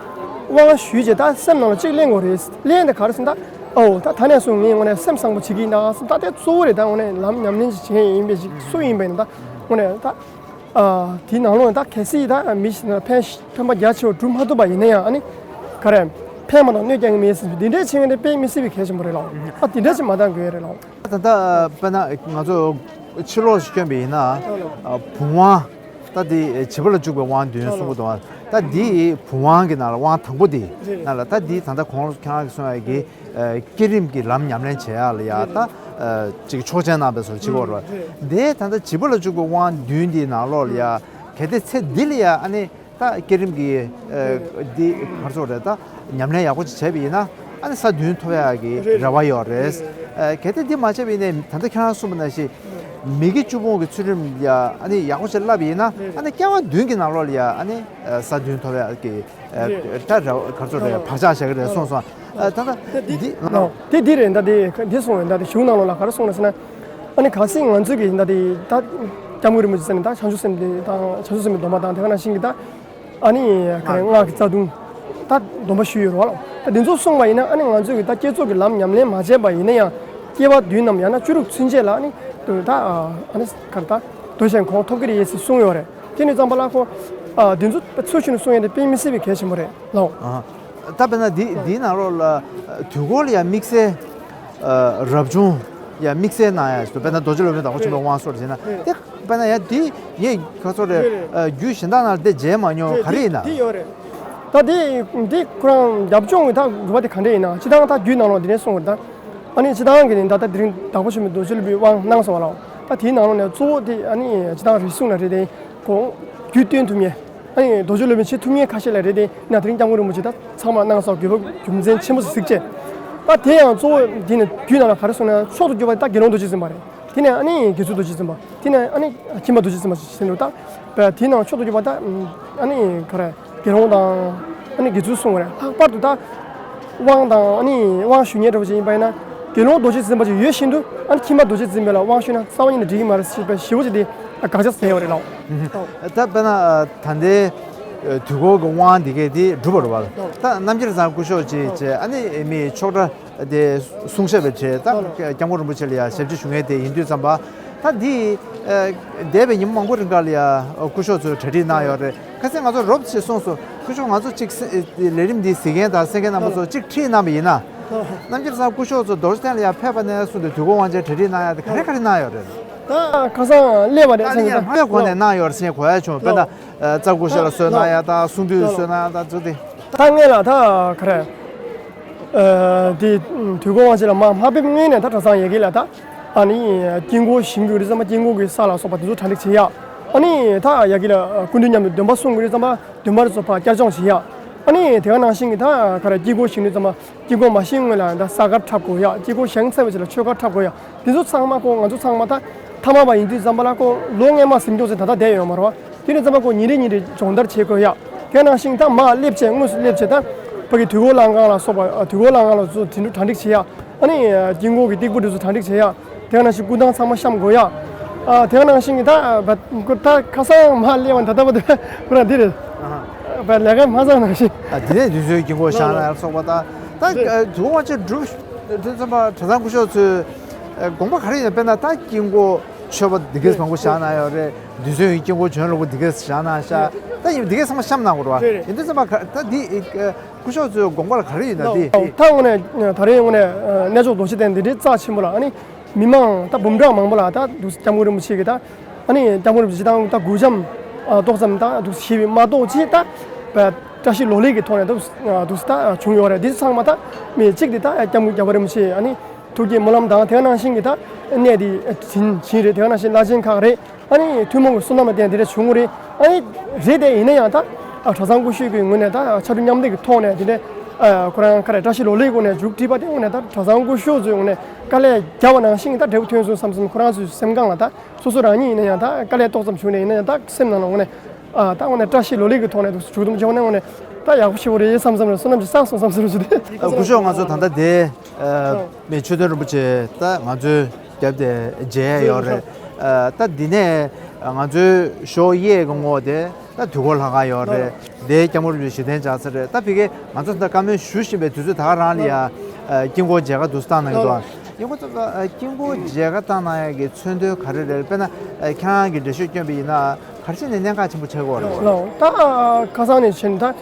དབང་ཞུས་རྗེས་ད་སེམས་ནང་ལ་གཅིག་གླེང་དགོས་རེད། གླེང་དེ་ག་རེ་ཟེར་ན་ད་ཨོ་ད་ད་ནས་བཟུང་ངས་དངོས་གནས་སེམས་བཟང་པོ་བྱེད་ཀྱི་ཡིན་ད་ཟེར། ད་དེ་གཙོ་བོ་རེད། ད་དངོས་གནས་ལམ་ཉམས་ལེན་ཅིག་བྱེད་ཡིན་པའི་ཅིག་སུ་ཡིན་པ་ཡིན་ན་ད་དངོས་གནས་ད་ཨ་དེའི་ནང་ལོགས་ད་གལ་སྲིད་ད་མི་ཞིག་ཕན་ཕན་པ་རྒྱ་ཆེ་བ་སྒྲུབ་མ་ཐུབ་པ་ཡིན་ན་ཡང་ཨ་ནི་ག་རེ་ཕན་མ་དང་གནོད་ཀྱང་གི་མེད་ཟེར་འདི་འདྲའི་བྱེད་མཁན་དེ་དཔེ་མི་སྲིད་པའི་གལ་ཆེན་པོ་རེད་ལགས། ཨ་དེ་འདྲ་ཅིག་མ་བཏང་དགོས་རེད་ལགས། ད་ལྟ་དཔེར་ན་ང་ཚོ་ཕྱི་ལོགས་སུ་བསྐྱོན་པ་ཡིན་ན་བུམ་དབང་། ད་འདི་བྱིས་པ་ལ་འཇུག་པའི་དབང་བདུན་གསུང་གི་འདུག་ད་འདི་བུམ་དབང་གི་ནང་ལ་དབང་དང་པོ་འདི་ནང་ལ་ད་འདི་ད་ལྟ་གོང་ཁྱེད་རང་གིས་གསུངས་ཡ་གི་བསྐྱེད་རིམ་གྱི་ལམ་ཉམས་ལེན་བྱེད་ཡ་ལ་ཡ་ད་ཅིག་ཆོག་མཆན་གནང་བའི་བཟོ་བྱེད་དགོས་རེད། འདི་ད་ལྟ་བྱིས་པ་ལ་འཇུག་པའི་དབང་བདུན་འདིའི་ནང་ལོགས་ལ་ཡ་གལ་ཏེ་ཚེ་འདི་ལ་ཡ་ཨ་ནི། ད་བསྐྱེད་རིམ་གྱི་ཨ་འདི་ག་རེ་ཟེར་དགོས་རེད། ད་ཉམས་ལེན་ཡག་པོ་ཅིག་བྱས་པ་ཡིན་ན་ཨ་ནི་ས་བདུན་ཐོབ་ཡག་གི་རེད་རེད། རེ་བ་ཡོད་རེད། ཨ་གལ་ཏེ་འདི་མ་བྱས་པ་ཡིན་ན་ད་ལྟ་ཁྱེད་རང་གསུངས་པ་ནང་བཞིན་མི་དགེ་བཅུ་སྤོང་གི་ཚུལ་ཁྲིམས་ཡ་ཨ་ནི་ཡག་པོ་ཅིག་བསླབ་པ་ཡིན་ན་ཨ་ནི་སྐྱེ་བ་བདུན་གྱི་ནང་ལོགས་ལ་ཡ་ཨ་ནི་ས་བདུན་ཐོབ་ཡག་གི་ཨ་ད་རེ་བ་ག་རེ་ཟེར་དགོས་རེད། བག་ཆགས་བཞག་གི་རེད་གསུངས་སོང་། ཨ་ད་ད་འདི་འདི་ལ་དེ་འདི་རེད། ད་དེ་འདི་གསུངས་རེད། ད་དེ་གཞུང་ནང་ལོགས་ལ་ག་རེ་གསུངས་རེད་ཟེར་ན་ཨ་ནི་གལ་སྲིད་ང་ཚོས་ཀྱི་ད་དེ་ད་སྐྱབས་མགོན་རིན་པོ་ཆེ་ཟེར་ནས་ད་བྱང་ཆུབ་སེམས་དེ་དང་བྱང་ཆུབ་སེམས་དཔའི་སྡོམ་པ་དང་དེ་ག་ནང་བཞིན་གྱི་ད། ཨ་ནི་ག་རེ་སྔགས་ཀྱི་རྩ་ལྟུང་། ད་སྡོམ་པ་ཞུས་ཡོད་རེད་བ་ལགས། ད་འདི་ཚོ་གསུངས་པ་ཡིན་ན་ཨ་ནི་ང་ཚོས་ཀྱི་ད་བསྐྱེད་རྫོགས་ཀྱི་ལམ་ཉམས་ལེན་མ་བྱས་པ་ཡིན་ན་ཡང་སྐྱེ་བ་བདུན་ནམ་ཡང་ན་བཅུ་དྲུག་ཚུན་ཆད་ལ་ཨ་ནི་ད་ཨ་ནི་ག་རེ་ད་འདོད་ཆེན་གོང་ཐོབ་ཀྱི་རེད་ཟེར་གསུངས་ཡོད་རེད། དེ་ནས་ཙམ་པ་ལ་ཁོ་ཨ་འདི་ཚོ་ཚུལ་ཤུལ་ནས་གསུང་ཡས་དེ་དཔེ་མི་སྲིད་པའི་གལ་ཆེན་པོ་རེད་ལགས། ཨ་ད་དཔེར་ན་འདི་འདིའི་ནང་ལོགས་ལ་དུས་འཁོར་ལ་ཡང་དམིགས་བསལ། ཨ་རབ་བྱུང་ཡ་དམིགས་བསལ་གནང་ཡ་ཞིག་འདུག་དཔེར་ན་རྡོ་རྗེ་སློབ་དཔོན་དྭགས་པོ་ཆེན་པོའི་དབང་སོགས་བྱས་ན་དེ་དཔེར་ན་ཡ་དེ་ངས་ག་ཚོད་རེད། ཨ་རྒྱུད་གཞན་དག་ནང་ལ་དེ་མཇལ་མ་མྱོང་། ག་རེ་ཡིན་ན། དེ་ཡོད་རེད། ད་དེ་དེ་ཁོ་རང་རྒྱབ་ལྗོངས་ཀྱི་ད་རུ་བ་དེ་ག་འདྲ་ཡིན་ན་སྤྱིར་བཏང་ད་རྒྱུད་ནང་ལོགས་འདི་ནས་གསུངས་པ་རེད། ད་ཨ་ནི་སྤྱིར་བཏང་གི་ནི་ད་ལྟ་དེ་རིང་དྭགས་པོ་ཆེན་པོའི་རྡོ་རྗེ་སློབ་དཔོན་དབང་གནང་སོང་བ་ལགས། ད་དེའི་ནང་ལོགས་ནས་གཙོ་བོ་དེ་ཨ་ནི་སྤྱིར་བཏང་རིགས་གསུང་ལ་རེད་དེ་ཁོང་རྒྱུད་སྟོན་ཐུབ་མཁན། ཨ་ནི་རྡོ་རྗེ་སློབ་དཔོན་བྱེད་ཐུབ་མཁན་ཁ་ཤས་ལ་རེད་དེ་ན་དེ་རིང་སྐྱབས་མགོན་རིན་པོ་ཆེ་ད་ཚང་མ་གནང་སོགས་དགོས་པ་རྒྱུ་མཚན་ཆེན་པོ་ཞིག་གཅིག་བྱས། ད་དེ་ཡང་གཙོ་བོ་དེ་ནི་རྒྱུད་ནང་ལ་ག་རེ་གསུངས་ན་མཆོག་ཏུ་གྱུར་པ་ད་དགེ་སློང་རྡོ་རྗེ་འཛིན་པ་རེད། དེ་ནས་ཨ་ནི་དགེ་ཚུལ་རྡོ་རྗེ་འཛིན་པ། དེ་ནས་ཨ་ནི་ཁྱིམ་པ་རྡོ་རྗེ་འཛིན་པ་ཞེས་བྱས་ནས་ད་བས་དེ་ནང་མཆོག་ཏུ་གྱུར་པ་ད་ཨ་ནི་ག་རེ་དགེ་སློང་དང་ཨ་ནི་དགེ་ཚུལ་གསུངས་པ་རེད། ལྷག་པར་དུ་ད་དབང་དང་ཨ་ནི་དབང་ཞུ་མཁན་འདྲ་པོ་ཅིག་ཡིན་པ་ཡིན་ན་དགེ་སློང་རྡོ་རྗེ་འཛིན་པ་ཅིག་ཡོད་བཞིན་དུ་ཨ་ནི་ཁྱིམ་པ་རྡོ་རྗེ་འཛིན་པ་ལ་དབང་ཞུས་ན་རྩ་བ་ཉིད་ནས་འགྲིག་གི་མ་རེད་ཞེས་པའི་ཞེ་པོ་ཅིག་དེ་དགག་བྱ་བཟོས་ཡོད་རེད་ལགས། ད་དཔེར་ན་ད་ལྟའི་དུས་འཁོར་གྱི་དབང་འདི་གས་དེ་གྲུབ་པ་རེད་བ། ད་རྣམ་རྒྱལ་ཚང་སྐུ་ཞབས་ཅིག་བྱས་ཨ་ནི་མི་ཆོག་གྲྭ་དེ་གསུང་བཤད་པའི་གྲས་ད་སྐྱབས་མགོན་རིན་པོ་ཆེ་ལ་ཡ་ཞབས་ཕྱི་ཞུ་མཁན་དེ་ཡིན་དུས་ཙམ་པ་ད་འདི་འདས་པའི་ཉིན་མོ་མང་པོ་རིང་ག་ལ་ཡ་སྐུ་ཞབས་ཚོས་གྲ་སྒྲིག་གནང་ཡོད་རེད། ཁ་སང་ང་ཚོ་རོབ་ཅིག་གསུངས་སོང་། སྐུ་ཞབས་ང་ཚོ་གཅིག་ལས་རིམ་འདི་གཟིགས་མཁན་དང་གསན་མཁན་རྣམ་པ་ཚོ་གཅིག་ཁྲིད་གནང་བ་ཡིན་ན། རྣམ་རྒྱལ་ཚང་སྐུ་ཞབས་ཚོ་རྡོ་རྗེ་གདན་ལ་ཡ་ཕེབས་པ་ནས་བཟུང་སྟེ་དུས་འཁོར་དབང་ཆེན་གྲ་སྒྲིག་གནང་ཡ་དེ་ག་རེ་ག་རེ་གནང་ཡོད་རེད། ད་ཁ་སང་སླེབས་པ་རེད། ད་ནི་ཡང་ལྷག་པའི་སྒོ་ནས་གནང་ཡོད་རེད་ཟེར་གོ་ཡ་བྱུང་། དཔེར་ན་རྩ་སྐུ་ཞབས་ལ་གསོལ་གནང་ཡ་དང་གསུང་འདུས་གསོལ་གནང་ཡ་དང་ཚུལ་དེ། ད་སྔོན་ལ་ད་ག་རེ། ཨ་དེ་དུས་འཁོར་དབང་ཆེན་ལ་མ་མ་ཕེབས་སྔོན་ནས་ད་གྲྭ་ཚང་ཡ་གི་ལ་ད་ཨ་ནི་དཀྱིལ་འཁོར་བཞེངས་དགོས་རེད་ཙམ་པ་དཀྱིལ་འཁོར་གྱི་ས་ལ་སོགས་པ་དེ་ཚོ་གྲ་སྒྲིག་བྱེད་ཡ། ཨ་ནི་ད་ཡ་གི་ལ་སྐུ་མདུན་མཉམ་དུ་འདོན་པ་གསུང་དགོས་རེད་ཙམ་པ་འདོན་པ་རེ་ཚོ་ཕར་བསྐྱར་སྦྱོང་བྱེད་ཡ། ཨ་ནི་དེ་ག་ནང་བཞིན་གྱི་ད་ག་རེ་དཀྱིལ་འཁོར་བཞེངས་དུས་ཙམ་པ་དཀྱིལ་འཁོར་མ་བཞེངས་སྔོན་ལ་ད་ས་དཀར་འཁྲབ་དགོས་ཡ། དཀྱིལ་འཁོར་བཞེངས་ཚར་བའི་རྗེས་ལ་ཆོས་དཀར་འཁྲབ་དགོས་ཡ། དེ་ཚོ་ཚང་མ་ཁོ་ང་ཚོ་ཚང་མ་ད་ཐ་མལ་པ་ཡིན་དུས་ཙམ་པ་ལ་ཁོ་ལོ་སྔོན་མ་ཟིན་སྐྱོང་ཚེ་ད་ལྟ་བསྡད་ཡོད་མ་རེད་བ། དེ་ནས་ཙམ་པ་ཁོ་ཉིན་རེ་ཉིན་རེ་སྦྱོང་བརྡར་བྱེད་དགོས་ཡ། དེ་ནང་བཞིན་ད་མར་སླེབས་བྱས་དངོས་སུ་སླེབས་བྱས་ད་ཕ་གི་དུས་འཁོར་ལྷ་ཁང་ལ་སོགས་པ་དུས་འཁོར་ལྷ་ཁང་ལ་ཚོ་དེ་འདྲ་གྲ་སྒྲིག་བྱེད་ཡ། ཨ་ནི་དཀྱིལ་འཁོར་གྱི་སྟེགས་བུ་དེ་ཚོ་གྲ་སྒྲིག་བྱེད་ཡ། དེ་ནང་བཞིན་སྐུ་ཐང་ཚང་མ་བཤམས་དགོས་ཡ། ཨ་དེ་ནང་བཞིན་གྱི་ད་ད་ཁ་སང་མར་སླེབས་པ་ད་ལྟ་བར་དུ་ཁོ་རང་འདི་རེད། ལས་ཀ་མ་ཚང་ནང་བཞིན། ཨ་དེ་ནས་དུས་ཚོད་དཀྱིལ་འཁོར་བཤམས་ན་ཡ་སོགས་པ་ད་ད་དུས་འཁོར་དབང་ཆེན་སྒྲུབ་དུས་ཙམ་པ་གྲྭ་ཚང་སྐུ་ཞབས་ཚོས་དགོངས་པ་ག་རེ་ཡིན་ན། དཔེར་ན་ད་དཀྱིལ་འཁོར་མཆོད་པ་འདི་གས་མང་པོ་བཞག་གནང་ཡོད་རེད། རྡུལ་ཚོན་དཀྱིལ་འཁོར་བྱོན་ལོག་པ་འདི་གས་བཞག་གནང་ཤག་ད་ཡིན་འདི་གས་ཚང་མ་བཤམས་གནང་དགོས་རེད་བ། ཡིན་དུས་ཙམ་པ་ག་ད་འདི་སྐུ་ཞབས་ཚོའི་དགོངས་པ་ལ་ག་རེ་ཡོད་ན་འདི། ད་དངོས་གནས་ད་རེས་དངོས་གནས་གནས་མཆོག་རྡོ་རྗེ་གདན་འདི་འདྲའི་རྩ་ཆེན་པོ་ལ་ཨ་ནི་མི་མང་ད་འབུམ་ཕྲག་མང་པོ་ལ་ད་འདུག་སྐྱབས་མགོན་རིན་པོ་ཆེ་གི་ད་ཨ་ནི་སྐྱབས་མགོན་རིན་པོ་ཆེ་ད་ད་གུས་བྱམས་ཏོག་ཙམ་ད་འདུག་ཞེས་པའི་མ་གཏོགས་ཅི་ད་བཀྲ་ཤིས་ལོ་ལེགས་ཀྱི་ཐོག་ནས་འདུག་འདུག་ད་བྱུང་ཡོད་རེད། འདི་ཚང་མ་ད་མི་གཅིག་འདི་ད་སྐྱབས་མགོན་རྒྱལ་བ་རིན་པོ་ཆེ་ཨ་ནི། ཐུགས་བསྐྱེད་སྨོན་ལམ་དང་དེ་ནང་བཞིན་གྱི་ད་གནས་དེ་བྱིན་བྱིན་རེད། དེ་ནང་བཞིན་བླ་ཆེན་ཁག་རེད། ཨ་ནི་ཐུན་མོང་གི་བསོད་ནམས་ལ་བརྟེན་དེ་འདྲ་བྱུང་རེད། ཨ་ནི་རེད་དེ་ཡིན་ན་ཡང་ད་གྲྭ་ཚང་སྐུ་ཞབས་ཀྱི་ངོས་ནས་ད་ཕྱར་གྲུ་མཉམ་འདེགས་ཀྱི་ཐོག་ནས་དེ་འདྲ་ ཨ། ཁོ་རང་ག་རེ་བཀྲ་ཤིས་ལོ་ལེགས་སྒོ་ནས་མཇུག་སྒྲིལ་པ་དེ་དངོས་གནས་ད་གྲྭ་ཚང་སྐུ་ཞབས་ཚོས་དངོས་གནས་དཀའ་ལས་བརྒྱབ་པ་ནང་བཞིན་ད་འབྲས་བུ་ཐོན་སོང་བསམ་བསམ་ཁོ་རང་ཚོའི་སེམས་ཁམས་ལ་ད་སོ་སོ་རང་ཉིད་ཡིན་ན་ཡང་ད་དཀའ་ལས་ཏོག་ཙམ་བྱུང་ནས་ཡིན་ན་ཡང་ད་སེམས་ནང་ལ་དངོས་གནས་ཨ་ད་དངོས་གནས་བཀྲ་ཤིས་ལོ་ལེགས་ཀྱི་ཐོག་ནས་འདུག་མཇུག་སྡོམ་བྱས་པ་ན་དངོས་གནས་ད་ཡག་པོ་ཞེ་པོ་རེད་བསམ་བསམ་རེད། བསོད་ནམས་ཅིག་བསགས་སོང་བསམ་བསམ་རེད་ཅིག་དེ། ཨ། སྐུ་ཞབས་ང་ཚོ་ད་ལྟ་དེ་ཨ་མི་ཆོས་དོན་རིན་པོ་ཆེ་ད་ང་ཚོའི་རྒྱབ་དེ་མཇལ་ཡོད་རེད། ཨ། ད་འདི་ནས་ང་ཚོའི་ཞོགས་གཡས་ཀྱི་ངོས་དེ་ད་དུས་འཁོར་ལྷ་ཁང་ཡོད་རེད། དེའི་སྐྱབས་མགོན་རིན་པོ་ཆེ་གཞི་རྟེན་ལྕགས་ཚ་རེད། ད་ཕ་གི་ང་ཚོ་ད་བཀའ་མོལ་ཞུ་བཞིན་པའི་དུས་ཚོད་ད་ག་རང་ལ་ཡ་ཨ་དཀྱིལ་འཁོར་མཇལ་ཁ་འདུག་སེ་བཏང་གནང་གི་འདུག་དཀྱིལ་འཁོར་ཚོ་ཨ་དཀྱིལ་འཁོར་མཇལ་ཁ་བཏང་གནང་ཡག་གི་མཚོན་དོན་ག་རེ་རེད། དཔེར་ན་ཨ་ཁྱེད་རང་གིས་འགྲེལ་བཤད་བསྐྱོན་པ་ཡིན་ན་ག་རེ་བྱས་ནས་གནད་འགག་ཆེན་པོ་ཆགས་ཀྱི་ཡོད་རེད། ལགས། ད་ཁ་སང་ནས་བྱས་ནས་ད་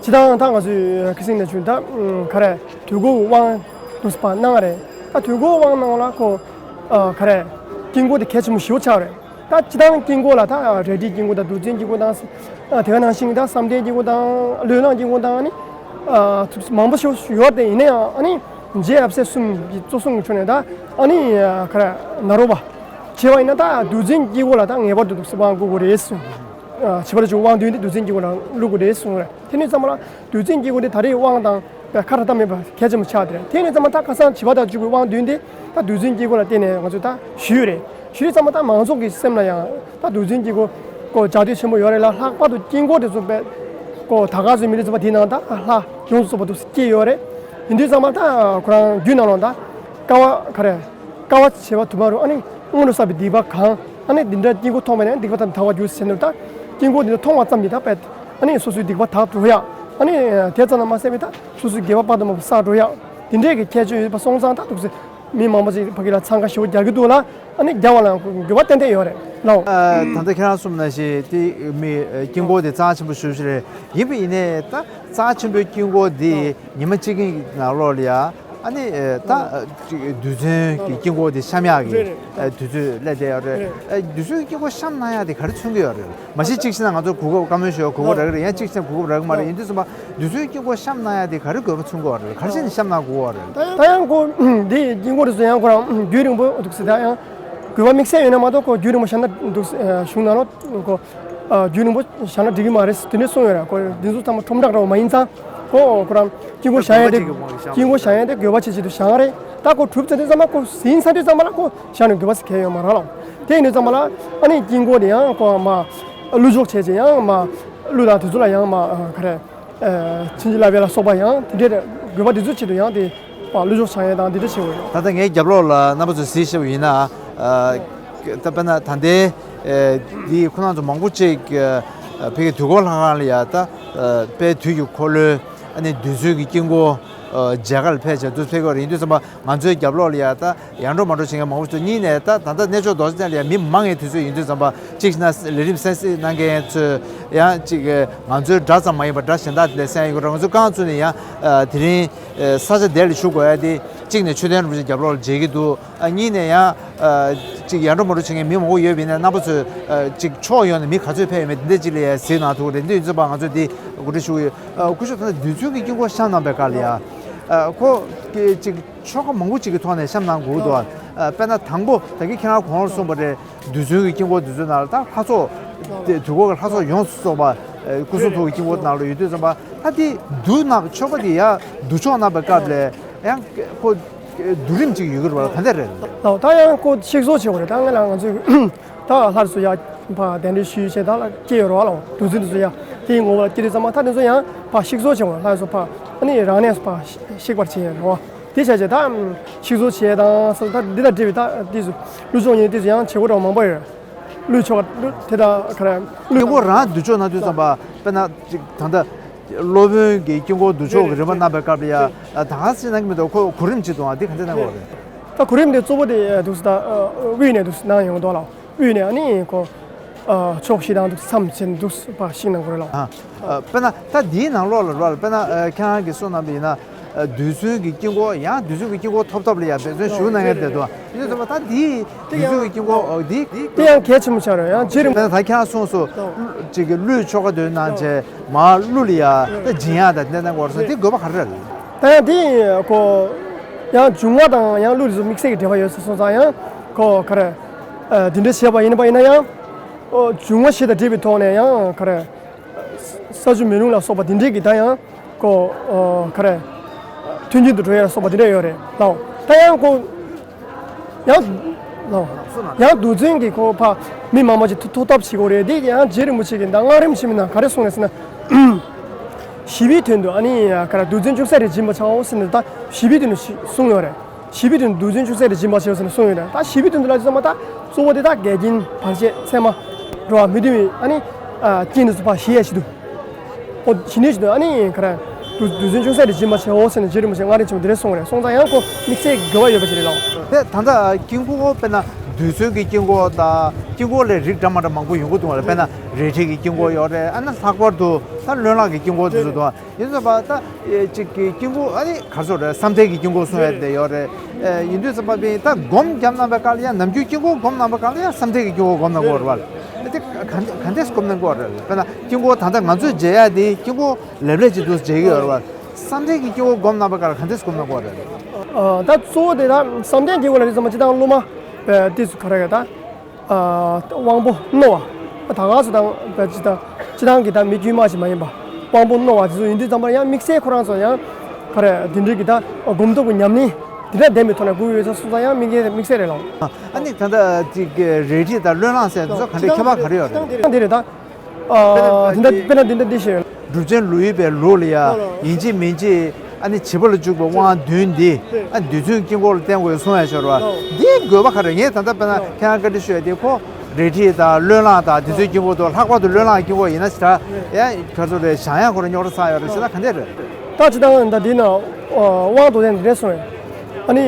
སྤྱིར་བཏང་ད་ང་ཚོའི་ཁ་སང་ནས་བྱུང་ད་ག་རེ་དུས་འཁོར་དབང་དུ་སྤར་གནང་བ་རེད། ད་དུས་འཁོར་དབང་གནང་བ་ལ་ཁོ་ཨ་ག་རེ་དཀྱིལ་འཁོར་དེ་གལ་ཆེན་པོ་ཞེ་པོ་ཆགས་རེད། ད་སྤྱིར་བཏང་དཀྱིལ་འཁོར་ལ་ད་རལ་གྲིའི་དཀྱིལ་འཁོར་དང་གདུགས་འཛིན་དཀྱིལ་འཁོར་དང་། ཨ་དེ་ག་ནང་བཞིན་ད་བསམ་གཏན་དཀྱིལ་འཁོར་དང་བློས་བསླངས་དཀྱིལ་འཁོར་དང་ནི། ཨ་མང་པོ་ཞིག་ཡོད་དེ་ཡིན་ན་ཡང་ཨ་ནི་རྗེ་ཡབ་སྲས་གསུམ་གྱི་གཙོ་གསུང་གི་ཆོས་ནས་ད་ཨ་ནི་ག་རེ་ནཱ་རོ་པ་བྱས་པ་ཡིན་ན་ད་གདུགས་འཛིན་དཀྱིལ་འཁོར་ལ་ད་ངེས་པར་དུ་འདུག་སེ་དབང་བསྐུར་དགོས་རེད་གསུངས། ཨ་བྱིས་པ་དང་བཅས་པའི་དབང་བདུན་དེ་གདུགས་འཛིན་དཀྱིལ་འཁོར་ལ་བླུག་དགོས་རེད་གསུངས་རེད། དེ་ནས་ཙམ་པ་ལ་གདུགས་འཛིན་དཀྱིལ་འཁོར་དེ་ད་རེས་དབང་དང་། པའི་ཁ་ར་ད་མེད་པ་གལ་ཆེན་པོ་ཆགས་དེ་རེད། དེ་ནས་ཚང་མ་ད་ཁ་སང་བྱིས་པ་དང་བཅུ་པའི་དབང་བདུན་དེ་ད་གདུགས་འཛིན་དཀྱིལ་འཁོར་ལ་བརྟེན་ནས་ང་ཚོས་ད་ཞུས་ཡོད་རེད། ཞུས་དུས་ཚང་མ་ད་མང་ཚོགས་ཀྱི་སེམས་ལ་ཡང་ད་གདུགས་འཛིན་དཀྱིལ་འཁོར་ཀོ་ལྗགས་ལྡན་ཆེན་པོ་ཡོད་རེད་ལ། ལྷག་པར་དུ་དཀྱིལ་འཁོར་དེ་ཚོ་པའི་ཀོ་ད་ག་ཚོད་མི་རིགས་ཚོ་པ་དེའི་ནང་ད་ལྷ་ཡོངས་སུ་རྫོགས་པ་འདུག་སེ་སྐྱེས་ཡོད་རེད། ཡིན་དུས་ཚང་མ་ད་ཁོ་རང་རྒྱུད་ནང་ལོགས་ད་དཀའ་བ་ག་རེ་དཀའ་བ་བྱེད་པ་དུ་མ་རུ་ཨ་ནི་སྔོན་དུ་བསགས་པའི་སྡིག་པ་གང་ཨ་ནི་འདི་འདྲ་དཀྱིལ་འཁོར་མཐོང་བ་ནས་སྡིག་པ་དང་ཐར་བ་རྒྱུ་ཟེར་ནས་ད་དཀྱིལ་འཁོར་འདི་འདྲ་མཐོང་བ་ཙམ་གྱིས་ད་པས་ཨ་ནི་སོ་སོའི་སྡིག་པ་དག་འགྲོ་ཡག་ཨ་ནི་དེ་ཙམ་ན་མ་ཟད་པའི་ད། སོ་སོའི་དགེ་བ་དཔག་ཏུ་མེད་པ་བསགས་འགྲོ་ཡག་དེ་འདྲས་ཀྱི་ཁྱད་ཆོས་ཡོད་པ་སོང་ཙང་ད་འདུག་སེ་མི་མང་པོ་ཅིག་ཕ་གི་ལ་འཚང་ཁ་ཞེ་པོ་རྒྱག་གི་འདུག་ལ། ཨ་ནི་རྒྱག་པ་ལ་དགོས་པ་ཏན་ཏན་ཡོད་རེད་ལགས། ཨ། ད་ལྟ་ཁྱེད་རང་གསུངས་ནང་བཞིན་དེ་མི་དཀྱིལ་འཁོར་དེ་རྩ་ཆེན་པོ་ཞེ་པོ་ཅིག་རེད། ཡིན་པ་ཡིན་ནའི་ད་རྩ་ཆེན་པོའི་དཀྱིལ་འཁོར་དེ་ཉི་མ་གཅིག་གི་ནང་ལོགས་ལ་ཡ་ཨ་ནི་ད་རྡུལ་ཚོན་གྱི་དཀྱིལ་འཁོར་དེ་བཤམས་ཡག་གི་དུས་ཚོད་སླེབས་བསྡད་ཡོད་རེད། རྡུལ་ཚོན་གྱི་དཀྱིལ་འཁོར་བཤམས་གནང་ཡག་དེ་ག་རེ་མཚོན་གྱི་ཡོད་རེད། མ་གཞི་གཅིག་བྱས་ན་ང་ཚོ་གོ་སྐབས་བཀའ་མོལ་ཞུ་གོ་སྐབས་རག་གི་རེད། ཡང་གཅིག་བྱས་ན་གོ་སྐབས་རག་གི་མ་རེད། ཡིན་དུས་ཙམ་པ་རྡུལ་ཚོན་དཀྱིལ་འཁོར་བཤམས་གནང་ཡག་དེ་ག་རེ་དགོས་པ་མཚོན་གྱི་ཡོད་རེད། ག་རེ་བྱས་ནས་བཤམས་གནང་དགོས་པ་རེད། ད་ཡང་ཁོ་འདི་དཀྱིལ་འཁོར་དེ་ཚོ་ཡང་ཁོ་རང་རྒྱུན་རིང་པོ་འདུག་སེ་ད་ཡང་དགོས་པ་དམིགས་བསལ་ཡོད་ན་མ་གཏོགས་ཁོ་རྒྱུན་རིང་པོ་བཞག་ན་འདུག་སེ་གཞུང་ནང་ལོགས་ཁོ་རྒྱུན་རིང་པོ་བཞག་ན་འགྲིག་གི་མ་རེད་དེ་འདྲས་གསུངས་ཡོད་རེད། ཁོ་འདི་ཚོ་ཚང་མ་ཁྲོམ་བསྒྲགས་འདྲ་བོ་མ་ཡིན་ཙང་ཁོ་ཁོ་རང་དཀྱིལ་འཁོར་བཞག་ཡག་དེ་དཀྱིལ་འཁོར་བཞག་ཡག་དེ་དགོས་པ་ཆེད་ཆེད་དུ་བཞག་རེད། ད་ཁོ་གྲུབ་ཚར་དུས་ཙམ་པ་ཁོ་ཟིན་ཚར་དུས་ཙམ་པ་ལ་ཁོ་བཞག་ནས་དགོས་པ་ཟེར་གང་ཡང་ཡོད་མ་རེད་ལགས། དེ་ཡིན་དུས་ཙམ་པ་ལ་ཨ་ནི་དཀྱིལ་འཁོར་དེ་ཡང་ཁོ་མ་བླུགས་སྦྱོར་བྱས་རྗེས་ཡང་མ་གླུ་དང་དེ་ཚོ་ལ་ཡང་མ་ག་རེ། ཨ། བྱིན་གྱིས་བརླབས་པ་ལ་སོགས་པ་ཡང་དེ་འདྲའི་དགོས་པ་དེ་ཚོའི་ཆེད་དུ་ཡང་དེ་བ་གླུ་སྦྱོར་བྱ་ཡས་དང་དེ་འདྲ་བྱེད་དགོས་ཡོད། ད་ལྟ་ངའི་རྒྱབ་ལོགས་ལ་རྣམ་པ་ཚོས་གཟིགས་ཤེས་པ་ཡིན་ན། ཨ། ད་དཔེར་ན་ད་ལྟའི་ཨ་འདི་ཁོ་རང་ཚོ་མང་པོ་ཅིག་ཨ་ཕ་གི་དུས་འཁོར་ལྷ་ཁང་ལ་ཡ་ད་ཨ་དཔལ་དུས་ཀྱི་འཁོར་ལོའི་ཨ་ནི་རྡུལ་ཚོན་གྱི་དཀྱིལ་འཁོར་ཨ་མཇལ་ཁ་ལ་ཕེབས་བྱས་འདུག་ཕེབས་ཀྱི་ཡོད་རེད། ཡིན་དུས་ཙམ་པ་ང་ཚོའི་རྒྱབ་ལོགས་ལ་ཡ་ད་ཡར་འགྲོ་མར་འགྲོ་བྱེད་མཁན་མང་པོ་ཞིག་འདུག་གཉིས་ནས་ད་ད་ལྟ་གནས་མཆོག་རྡོ་རྗེ་གདན་ལ་ཡ་མི་མང་བའི་དུས་ཚོད་ཡིན་དུས་ཙམ་པ་གཅིག་ན་ལས་རིམ་གསན་གཟིགས་གནང་མཁན་ཚོས་ཡང་གཅིག་ང་ཚོའི་སྒྲ་ཙམ་མ་ཡིན་པར་སྒྲ་གཞན་དག་དེ་ལ་གསན་ཡོང་གི་རེད། ང་ཚོ་རྐང་བཙུགས་ནས་ཡང་དེ་རིང་ས་ཆ་དེ་ལ་བཞུགས་དགོས་ཡ་དེ་གཅིག་ནས་མཆོད་རྟེན་རིན་པོ་ཆེ་རྒྱབ་ལོགས་ལ་མཇལ་གྱི་འདུག་ཨ་གཉིས་ནས་ཡང་གཅིག་ཡར་འགྲོ་མར་འགྲོ་བྱེད་མཁན་མི་མང་པོ་ཡོད་པ་ཡིན་ན་རྣམ་པ་ཚོས་གཅིག་ཕྱོགས་ཡོངས་ནས་མི་ག་ཚོད་ཕེབས་ཡོད་མེད་དེ་འདྲ་གཅིག་ལ་ཡ་གཟིགས་གནང་ཐུབ་ཀྱི་རེད། འདི་ཡིན་ཙམ་པ་ང་ཚོས་འདི་གོ་སྒྲིག་ཞུ་གི་ཡོད། སྐུ་ཞབས་ད་ལྟ་རྡུལ་ཚོན་གྱི་དཀྱིལ་འཁོར་བཤམས་གནང་པའི་སྐབས་ལ་ཡ་ཁོ་གཅིག་ཆོ་ག་མང་པོ་ཅིག་གི་ཐོག་ནས་བཤམས་གནང་དགོས་འདུག་ཨ། དཔེར་ན་དང་པོ་ད་གིན་ཁྱེད་རང་གོང་ལ་གསུངས་པ་རེད། རྡུལ་ཚོན་གྱི་དཀྱིལ་འཁོར་དེ་ཚོའི་ནང་ལ་ད་ལྷ་ཚོགས་དེ་དུས་འཁོར་གྱི་ལྷ་ཚོགས་ཡོངས་སུ་རྫོགས་པ་སྐུ་གསུང་ཐུགས་ཀྱི་དཀྱིལ་འཁོར་ནང་ལ་ཡོད་དུས་ཙམ་པ་ད་དེ་བསྡུ་གནང་ཆོ་ག་དེ་ཡ་བསྡུ་ཆོག་གནང་པའི་སྐབས་ལ་ཡང་ཁོ་བསྡུ་རིམ་ཅིག་ཡོད་ཀྱི་རེད་པ། ག་འདྲ་རེད། ད་ཡང་ཁོ་ཤིག་བཟོ་བྱེད་དགོས་རེད། ད་ང་ལ་ང་ཚོས་ད་ལྷ་ཚོ་ཡ་ཕ་གདན་འདྲེན་ཞུས་བྱས་ད་ལ་སྐྱེ་ཡོད་རེད་པ་ལ། རྡུལ་ཚོན་དེ་ཚོ་ཡ་དེའི་ངོ་བོ་ལ་སྐྱེ་དུས་ཙམ་པ་ད་དེ་ཚོ་ཡང་ཕ་ཤིག་བཟོ་བྱེད་དགོས། ལྷ་ཚོ་ཕ་ཨ་ནི་རང་གནས་སུ་ཕ་ཤིག་པར་བྱེད་ཡོད་རེད་པ། དེ་བྱས་རྗེས་ད་ཤིག་བཟོ་བྱས་དང་ད་འདི་དང་འབྲེལ་བའི་ད་དེ་ཚོ་གླུ་ཆོག་ཉིན་དེ་ཚོ་ཡང་བྱེད་སྒོ་འདྲ་བོ་མང་པོ་ཡོད། གླུ་ཆོག་གླུ་དེ་ད་ག་རེ་གླུ་དཀྱིལ་འཁོར་རང་བསྡུ་ཆོག་གནང་དུས་ཙམ་པ་དཔེར་ན་ཅིག་ད་ལྟ་སློབ་དཔོན་གྱི་དཀྱིལ་འཁོར་བསྡུ་ཆོག་གི་རིམ་པ་གནང་པའི་སྐབས་ལ་ཡ་ད་ག་ཟེ་གནང་གི་མི་འདུག་ཁོ་གོ་རིམ་ཅིག་འདུག་ཨ་འདི་ག་འདྲ་གནང་གི་ཡོད་རེད། ད་གོ་རིམ་དེ་གཙོ་བོ་དེ་འདུག་སེ་ད་དབུས་ནས་འདུག་སེ་གནང་ཡོང་འདུག་ལ། དབུས་ནས་ཨ་ནི་ཁོ་ཨ་ཕྱོགས་བཞི་དང་འདུག་མཚམས་བཅད་འདུག་པ་ཞིག་གནང་དགོས་རེད་ལགས། ཨ། ཨ། དཔེར་ན་ད་འདིའི་ནང་ལོགས་ལ་རོགས་ལ་དཔེར་ན་ཨ་ཁྱེད་རང་གིས་གསུངས་གནང་པ་ཡིན་ན་ཨ་རྡུལ་ཚོན་གྱི་དཀྱིལ་འཁོར་ཡང་རྡུལ་ཚོན་གྱི་དཀྱིལ་འཁོར་ཐོབ་ཐབས་ལ་ཡང་འབད་བརྩོན་ཞུ་གནང་མཁན་དེ་འདུག་ཡིན་དུས་ཙམ་པ་ད་འདིའི་རྡུལ་ཚོན་གྱི་དཀྱིལ་འཁོར་འདི་དེ་ཡང་གལ་ཆེན་པོ་ཆགས་རེད། ཡང་རྗེ་རིན་པོ་ཆེ་ད་ཁྱེད་རང་གསུངས་སོང་ཅིག་གི་གླུའི་ཆོ་ག་དོན་གནང་བྱས་མར་གླུ་ལ་ཡང་ད་སྦྱིན་ཡག་དང་དེ་འདྲ་གནང་དགོས་རེད་སོང་། དེ་དགོས་པ་ག་རེ་རེད། ད་ཡང་དེ་ཁོ་ཡང་འབྱུང་བ་དང་ཡང་གླུ་དེ་ཚོ་དམིགས་བསལ་གྱི་འབྲེལ་བ་ཡོད་ཟེར་སོང་ཙང་ཡང་ཁོ་ག་རེ་ཨ་འདི་འདྲ་བྱས་པ་ཡིན་པ་ཡིན་ན་ཡང་ཨོ་འབྱུང་བ་བཞི་དང་འབྲེལ་བའི་ཐོག་ནས་ཡང་ག་རེ་ས་ཆུ་མེ་རླུང་ལ་སོགས་པ་འདི་འདྲའི་གི་ད་ཡང་ ཁོ་ཨོ་ག་རེ། མཐུན་རྐྱེན་དུ་འགྲོ་ཡ་སོགས་པ་དེ་འདྲ་ཡོད་རེད་ལགས། ད་ཡང་ཁོ་ཡང་ལགས། ཡང་རྡུལ་ཚོན་གྱི་ཁོ་ཕ་མི་མང་མང་ཅིག་ཐུགས་ཐུགས་ཐབས་བྱེད་དགོས་རེད། དེ་ཡང་རྗེ་རིན་པོ་ཆེ་གིས་ད་སྔགས་རིམ་ཆེན་མོའི་ནང་ག་རེ་གསུངས་ཡོད་ཟེར་ན། ཞི་བའི་དོན་དུ་ཨ་ནི་ག་རེ་རྡུལ་ཚོན་ཅུང་ཟད་རེ་སྦྱིན་པར་བྱའོ་ཟེར་ནས་ད་ཞི་བའི་དོན་དུ་ཞི་གསུངས་ཡོད་རེད། ཞི་བའི་དོན་དུ་རྡུལ་ཚོན་ཅུང་ཟད་རེ་སྦྱིན་པར་བྱའོ་ཟེར་ནས་གསུངས་ཡོད་རེད། ད་ཞི་བའི་དོན་དུ་ལ་ཅི་ཙམ་པ་ད་གཙོ་བོ་དེ་ད་འགལ་རྐྱེན་བར་ཆད་མཚན་མ་འགྲོ་བ་མི་མཐུན་པའི་ཨ་ནི་རྐྱེན་དེ་ཚོ་ཕར་ཞི་ཡ་ཞིག་འདུག་ཨོ་ཞི་ནི་ཞིག་འདུག་ཨ་ནི་ག་རེ་རྡུལ་རྡུལ་ཚོན་ཅུང་ཟད་རེ་སྦྱིན་པར་བྱའོ་ཟེར་ནས་རྗེ་རིན་པོ་ཆེ་སྔགས་རིམ་ཆེན་མོ་དེ་རེ་གསུངས་རེད། སོང་ཙང་ཡང་ཁོ་དམིགས་བསལ་དགེ་བ་ཡོད་པ་ཞིག་རེད་ལགས། དེ་ད་ལྟ་དཀྱིལ་འཁོར་དཔེར་ན་རྡུལ་ཚོན་གྱི་དཀྱིལ་འཁོར་དང་དཀྱིལ་འཁོར་ལས་རིགས་འདྲ་མ་འདྲ་མང་པོ་ཡོང་གི་འདུག་བ་ལ། དཔེར་ན་རས་བྲིས་ཀྱི་དཀྱིལ་འཁོར་ཡོད་རེད། ཨ་ན་ལྷག་པར་དུ་ད་བློས་བསླངས་ཀྱི་དཀྱིལ་འཁོར་དེ་ཚོ་འདུག་བ། ཡིན་ཙམ་པ་ད་ཨེ་གཅིག་གི་དཀྱིལ་འཁོར་ཨ་ནི་ག་ཚོད་རེད། བསམ་གཏན་གྱི་དཀྱིལ་འཁོར་གསུང་ཡ་དེ་ཡོད་རེད། ཨེ་ཡིན་དུས་ཙམ་པ་པའི་ད་སྒོམ་བརྒྱབ་གནང་པའི་སྐབས་ལ་ཡང་ནམ་རྒྱུན་དཀྱིལ་འཁོར་སྒོམ་གནང་པའི་སྐབས་ལ་ཡང་བསམ་གཏན་གྱི་དཀྱིལ་འཁོར་སྒོམ་གནང་དགོས་རེད་བ། ཨེ་དེ་ག་ག་འདྲས་སྒོམ་གནང་དགོས་རེད། དཔེར་ན་དཀྱིལ་འཁོར་ད་ལྟ་ང་ཚོས་མཇལ་ཡ་དེ་དཀྱིལ་འཁོར་ལེབ་ལེབ་ཅིག་འདུག་མཇལ་གྱི་ཡོད་རེད་བ། བསམ་གཏན་གྱི་དཀྱིལ་འཁོར་སྒོམ་གནང་པའི་སྐབས་ལ་ག་འདྲས་སྒོམ་གནང་དགོས་རེད། ཨ་ད་གཙོ་བོ་དེ་ད་བསམ་གཏན་དཀྱིལ་འཁོར་ལ་དེ་ཙམ་པ་སྤྱི་བཏང་སློབ་མ་པའི་དེ་ཚོ་ག་རེ་ག་ད། ཨ་དབང་པོ་རྣོ་བ། ད་ག་སུ་དང་སྤྱི་དང་སྤྱི་བཏང་གི་ད་མི་དཀྱུས་མ་ཞིག་མ་ཡིན་པ། དབང་པོ་རྣོ་བ་དེ་ཚོ་ཡིན་དུས་ཙམ་པར་ཡང་དམིགས་བསལ་ཁོ་རང་ཚོ་ཡང་ག་རེ་འདི་འདྲའི་གི་ད་སྒོམ་སྟོབས་ཀྱི་ཉམས་ལེན་འདི་འདྲ་ལྡན་པའི་ཐོག་ནས་སྒུག་ཡོད་ས་སོང་ཙང་ཡང་དམིགས་བསལ་དམིགས་བསལ་རེད་ལགས། ཨ་ནི་ད་ལྟ་ཅིག་རས་བྲིས་དང་བློས་བསླངས་ཟེར་འདི་ཚོ་ག་འདྲའི་ཁྱད་པར་ག་རེ་ཡོད་རེད། འདི་རེད་ད། ཨ་དེ་འདྲ་དཔེར་ན་འདི་འདྲ་འདི་ཞེས། གྲུབ་ཆེན་ལོ་ཡི་པའི་ལུགས་ལ་ཡ་ཡིན་གཅིག་མིན་གཅིག་ཨ་ནི་བྱིས་པ་ལ་འཇུག་པའི་དབང་བདུན་འདི་ཨ་རྡུལ་ཚོན་དཀྱིལ་འཁོར་ལ་བརྟེན་དགོས་གསུང་ཡ་ཤོར་བ། འདིའི་དགོས་པ་ག་རེ། ངས་ད་ལྟ་དཔེར་ན་ཁྱེད་རང་བཀའ་འདྲི་ཞུ་ཡ་དེ་ཁོ་རས་བྲིས་དང་བློས་བསླངས་དང་རྡུལ་ཚོན་དཀྱིལ་འཁོར་དང་ལྷག་པར་དུ་བློས་བསླངས་དཀྱིལ་འཁོར་ཡིན་ན་ཞེ་དྲག་ཡ་ག་ཚོད་རེད། བཞེངས་ཡ་ཁོ་རང་རྙོག་དྲ་ཚ་ཡོད་རེད་ཟེར་ན་ག་འདྲས་རེད། ད་ཅི་ལྟར་ད་འདི་ན་དབང་དུ་ལྡན་འདི་འདྲས་གསུང་ཡ། ཨ་ནི་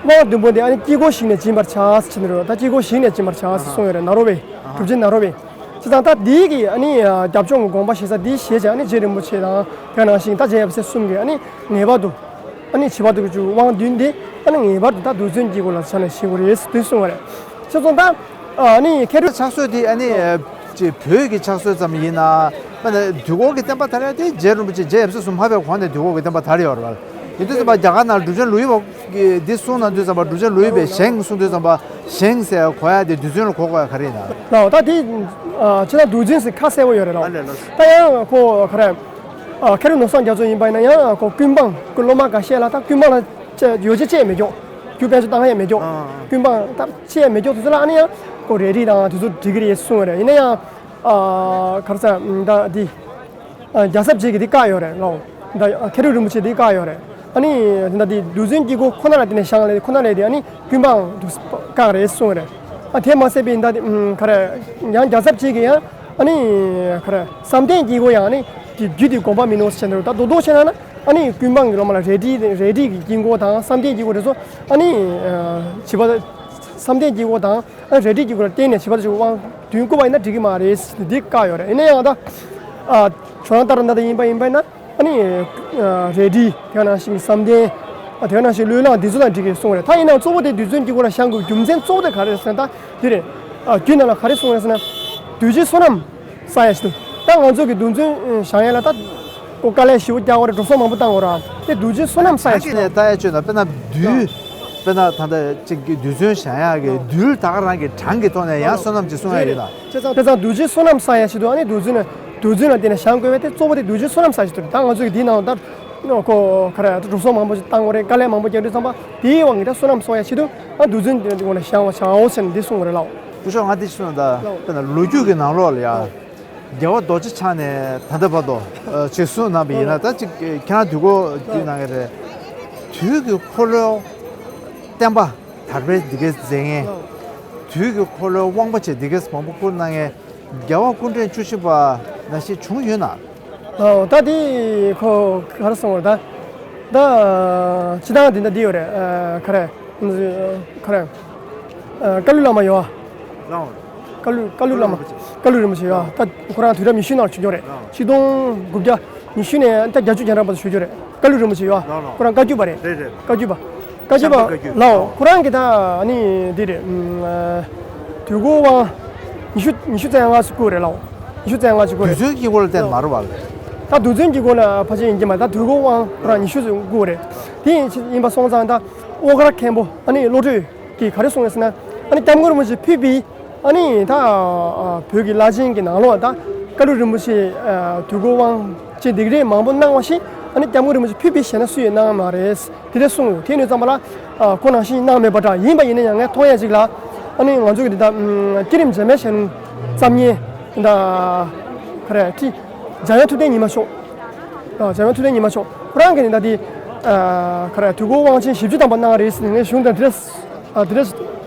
དབང་བདུན་པོ་འདི་ཨ་ནི་དཀྱིལ་འཁོར་ཞིག་ནས་སྦྱིན་པར་བྱ་ཟེར་ནས་རེད། ད་དཀྱིལ་འཁོར་ཞིག་ནས་སྦྱིན་པར་བྱ་ཟེར་གསུང་ཡོད་རེད། ནཱ་རོ་པས། གྲུབ་ཆེན་ནཱ་རོ་པས། བྱས་ཙང་ད་འདི་གི་ཨ་ནི་རྒྱབ་ལྗོངས་ཀྱི་དགོངས་པ་བཞེས་ས་འདི་ཞེས་བྱ་ཨ་ནི་རྗེ་རིན་པོ་ཆེ་དང་དེ་ནང་བཞིན་ད་རྗེ་ཡབ་སྲས་གསུམ་གྱིས་ཨ་ནི་ངེས་པར་དུ་ཨ་ནི་བྱེད་པ་དུ་གྱུར་དབང་བདུན་འདི་ཨ་ནི་ངེས་པར་དུ་ད་རྡུལ་ཚོན་དཀྱིལ་འཁོར་ལ་ཆ་ནས་བཞེངས་དགོས་རེད་ཟེར་དུས་གསུངས་པ་རེད། བྱས་ཙང་ད་ཨ་ནི་མཁས་གྲུབ་ཕྱག་སྲོལ་དེ་ཨ་ནི་ཅེས་བོད་ཀྱི་ཕྱག་སྲོལ་ཙམ་ཡིན་ན་དཔེར་ན་དུས་འཁོར་གྱི་བསྟན་པ་དར་ཡ་དེ་རྗེ་རིན་པོ་ཆེ་རྗེ་ཡབ་སྲས་གསུམ་མ་ཕེབས་གོང་ནས་དུས་འཁོར་གྱི་བསྟན་པ་དར་ཡོད་རེད་བ། ཡིན་དུས་ཙམ་པ་རྒྱ་གར་ནང་གྲུབ་ཆེན་ལོ་ཡི་པ་གིས་འདི་གསུངས་གནང་དུས་ཙམ་པ་གྲུབ་ཆེན་ལོ་ཡི་པས་བཞེངས་གསུངས་དུས་ཙམ་པ་བཞེངས་ཟེར་གོ་ཡ་དེ་རྡུལ་ཚོན་ལ་གོ་དགོས་ཡ་ག་རེ་ཡིན་ན། ལགས་ད་དེ་ཨ་ཅི་ལྟར་རྡུལ་ཚོན་ཟེར་ཁ་གསལ་པོ་ཡོད་རེད་ལགས། ཨ་ལས་ལགས། ད་ཡང་ཁོ་ག་རེ་ཨ་མཁས་གྲུབ་ནོར་བཟང་རྒྱ་མཚོ་ཡིན་པ་ཡིན་ན་ཡང་ཁོ་ཀུན་སྤངས་ཁོ་སློབ་མ་འགའ་ཤས་ལ་ད་ཀུན་སྤངས་ལ་ཅི་ཡོ་བྱད་སྤྲད་མི་འཇོག་རྒྱུ་དཔལ་འབྱོར་བཏང་ཡ་མི་འཇོག་ཨ་ཨ། ཀུན་སྤངས་ད་སྤྲད་མི་འཇོག་དུས་ཚོད་ལ་ཨ་ནི་ཡང་ཁོ་རས་བྲིས་དང་དེ་ཚོ་འབྲི་གི་རེད་གསུངས་པ་རེད། ཡིན་ན་ཡང་ཨ་ག་རེ་ཟེར་ད་འདི། རྒྱལ་ཚབ་རྗེ་གིས་འདི་བཀག་ཡོད་རེད་ལགས། ད་མཁས་གྲུབ་རིན་པོ་ཆེས་འདི་བཀག་ཡོད་རེད། ཨ་ནི་ད་འདི་རྡུལ་ཚོན་དཀྱིལ་འཁོར་ཁོ་ན་ལ་བརྟེན་ནས་བཞེངས་ལས་ཁོ་ན་ལས་དེ་ཨ་ནི་ཀུན་སྤངས་འདུག་བཀག་རེད་གསུངས་རེད། ཨ་དེ་མ་ཟད་པའི་ད་འདི་ག་རེ་ཡང་རྒྱལ་ཚབ་རྗེ་གིས་ཡང་ཨ་ནི་ག་རེ་བསམ་གཏན་དཀྱིལ་འཁོར་ཡང་ཨ་ནི་དེ་རྒྱུད་དེ་དགོངས་པ་མིན་ནོ་ཟེར་ནས་ད་རྡོག་རྡོག་བྱས་ན་ན་ཨ་ནི་ཀུན་སྤངས་ཀྱི་སློབ་མ་ལ་རས་བྲིས་རས་བྲིས་ཀྱི་དཀྱིལ་འཁོར་དང་བསམ་གཏན་དཀྱིལ་འཁོར་དེ་ཚོ་ཨ་ནི་བྱིས་པ་བསམ་གཏན་དཀྱིལ་འཁོར་དང་། ཨ་རས་བྲིས་ཀྱི་སྒོ་ལ་བརྟེན་ནས་བྱིས་པ་དེ་ཚོ་དབང་བདུན་བསྐུར་བ་ཡིན་ན་འགྲིག་གི་མ་རེད་ཟེར་ཏེ་འདི་བཀག་ཡོད་རེད། ཡིན་ན་ཡང་ད་ཨ་ཁྱོད་རང་ལྟར་ན་ད་ཡིན་པ་ཡིན་པ་ཡིན་ན་ཨ་ནི་ཨ་རས་བྲིས་དེ་ག་ནང་བཞིན་གྱི་བསམ་གཏན་ཨ་དེ་ག་ནང་བཞིན་བློས་བསླངས་འདི་ཚོ་དང་འགྲིག་གི་གསུངས་རེད། ད་ཡིན་ནའང་གཙོ་བོ་དེ་རྡུལ་ཚོན་གྱི་སྒོ་ལ་བཞེངས་དགོས་རྒྱུ་མཚན་གཙོ་བོ་དེ་ག་རེ་རེད་ཟེར་ན་ད་འདི་རེད། ཨ་རྒྱུད་ནང་ལ་ག་རེ་གསུངས་ཡོད་ཟེར་ན་རྡུལ་གཅིག་བསོད་ནམས་བསགས་ཡ་ཞིག་འདུག་ད་ང་ཚོ་གི་རྡུལ་ཚོན་བཞེངས་ཡ་ལ་ད་ཀོ་དཀའ་ལས་ཞེ་པོ་རྒྱག་དགོས་རེད། འགྲོ་སོང་མང་པོ་བཏང་དགོས་རེད། དེ་རྡུལ་གཅིག་བསོད་ནམས་བསགས་ཡ་ཞིག་འདུག་ད་ཡ་བཅོས་ན་དཔེར་ན་རྡུལ། དཔེར་ན་ད་ལྟ་གཅིག་གི་རྡུལ་ཚོན་བཞེངས་ཡག་གི་རྡུལ་ད་ག་རང་གི་གྲངས་ཀྱི་ཐོག་ནས་ཡང་བསོད་ནམས་ཅིག་གསུང་ཡ་ཡིན་ལ། བྱས་ཙང་བྱས་ཙང་རྡུལ་གཅིག་བསོད་ནམས་བསགས་ཡ་ཞིག་འདུག་ཨ་ནི་རྡུལ་ཚོན་ལ་རྡུལ་ཚོན་ལ་བརྟེན་ནས་བཞེངས་དགོས་པས་དེ་གཙོ་བོ་དེ་རྡུལ་གཅིག་བསོད་ནམས་བསགས་ཡ་ཞིག་འདུག་ད་ང་ཚོ་གི་འདིའི་ནང་ད་ཁོ་ག་རེ་འགྲོ་སོང་མང་པོ་ཞིག་བཏང་དགོས་རེད། དཀའ་ལས་མང་པོ་རྒྱག་དུས་ཙམ་པ་དེའི་དབང་གིས་ད་བསོད་ནམས་གསོག་ཡ་ཞིག་འདུག་ཨ་རྡུལ་ཚོན་དེ་ངོ་ནས་བཞེངས་པར་བྱའོ་ཟེར་ནས་འདི་གསུང་གི་རེད་ལགས། སྐུ་ཞབས་ང་འདི་ཞིག་གསུང་ད་དཔེར་ན་ལོ་རྒྱུས་ཀྱི་ནང་ལོགས་ལ་ཡ། རྒྱལ་བ་རྡོ་རྗེ་འཆང་ནས་ད་ལྟ་བར་དུ་ཅིག་གསུངས་གནང་བ་ཡིན་ན་ད་ཅིག་ཁྱེད་རང་དུས་འཁོར་བརྒྱུད་གནང་གི་རེད། དུས་ཀྱི་འཁོར་ལོའི་བསྟན་པ་དར་སྤེལ་འདི་གས་མཛད་མཁན། དུས་ཀྱི་འཁོར་ལོའི་དབང་པོ་ཆེ་འདི་གས་མང་པོ་བསྐུར་གནང་མཁན་རྒྱལ་བ་སྐུ་ཕྲེང་བཅུ་བཞི་པ་ནང་བཞིན་བྱུང་ཡོད་ན། ཨོ་ད་དེ་ཁོ་ག་རེ་གསུངས་པ་རེད་ད། ད་སྤྱི་བཏང་དེ་འདྲ་འདི་ཡོད་རེད། ཨ་ག་རེ། ག་རེ། ཨ་ཀ་ལུ་བླ་མ་ཡོད་ཨ། ལགས། ཀ་ལུ་ཀ་ལུ་བླ་མ། ཀ་ལུ་རིན་པོ་ཆེ་ཡོད་ཨ། ད་ཁོ་རང་དུས་རབས་ཉི་ཤུ་ནང་བྱུང་ཡོད་རེད། ལགས། ཆིག་སྟོང་དགུ་བརྒྱ་ཉི་ཤུ་ནས་ད་བརྒྱད་ཅུ་གྱ་གྲངས་བར་དུ་བྱུང་ཡོད་རེད། ཀ་ལུ་རིན་པོ་ཆེ་ཡོད་ཨ། ལགས་ལགས། ཁོ་རང་བཀའ་བརྒྱུད་པ་རེད། རེད་རེད། བཀའ་བརྒྱུད་པ། བཀའ་བརྒྱུད་པ། བཀའ་བརྒྱུད། ལགས། ཁོ་རང་གི་ད་ཨ་ནི་འདི་རེད། ཨ་དུས་འཁོར་དབང་ཉི་ཤུ་ཉི་ཤུ་རྩ་ལྔ་ཙམ་བསྐུར་རེད་ལགས། ཉི་ཤུ་རྩ་ལྔ་ཙམ་བསྐུར་རེད། རྡུལ་ཚོན་དཀྱིལ་འཁོར་ལ་བརྟེན་མ་རེད་བ། ད་རྡུལ་ཚོན་དཀྱིལ་འཁོར་ལ་ཕལ་ཆེར་ཡིན་གྱི་མ་རེད། ད་དུས་འཁོར་དབང་ཁོ་རང་ཉི་ཤུ་ཙམ་བསྐུར་རེད། དེ་ཡིན་ཕྱིན་ཡིན་པ་སོང་ཙང་ད་ཨོ་དཀར་མཁན་པོ་ཨ་ནི་བློ་གྲོས་ཀྱིས་ག་རེ་གསུངས་ཡོད་ཟེར་ན། ཨ་ནི་སྐྱབས་མགོན་རིན་པོ་ཆེས་ཕུལ་བའི་ཨ་ནི་ད་ཨ་བོད་ཀྱི་བླ་ཆེན་གྱི་ནང་ལོགས་ད་ བཀའ་འགྲོ་རིན་པོ་ཆེ་དུས་འཁོར་དབང་ཆེན་སྡིག་རིས་མང་པོ་གནང་བ་ཞིག་ཨ་ནི་སྐྱབས་མགོན་རིན་པོ་ཆེ་ཕུད་པའི་ཞལ་ན་སུ་ཡིས་གནང་མ་རེད། དེ་འདྲ་གསུངས་ཡོད། དེ་ནས་ཙམ་པ་ལ་ཁོ་ནང་བཞིན་གནང་མེད་པ་འདྲ་ཡིན་པ་ཡིན་ན་ཡང་ངས་མཐོང་ཡ་ཅིག་ལ་ཨ་ནི་ང་ཚོ་གི་འདི་ད་བསྐྱེད་རིམ་འཇམ་དཔལ་ཞལ་ལུང་བརྩམ་མཁན་འདི་ད་ག་རེ་ཁྲི་འཇམ་དབྱངས་ཐུབ་བསྟན་ཉི་མ་མཆོག་འཇམ་དབྱངས་ཐུབ་བསྟན་ཉི་མ་མཆོག་ཁོ་རང་གི་ནི་ད་དེ་ག་རེ་དུས་འཁོར་དབང་ཆེན་བཞི་བཅུ་ཐམ་པ་གནང་རེད་ཟེར་ནས་ངས་གཞུང་དང་འདི་འདྲ་འདི་འདྲ།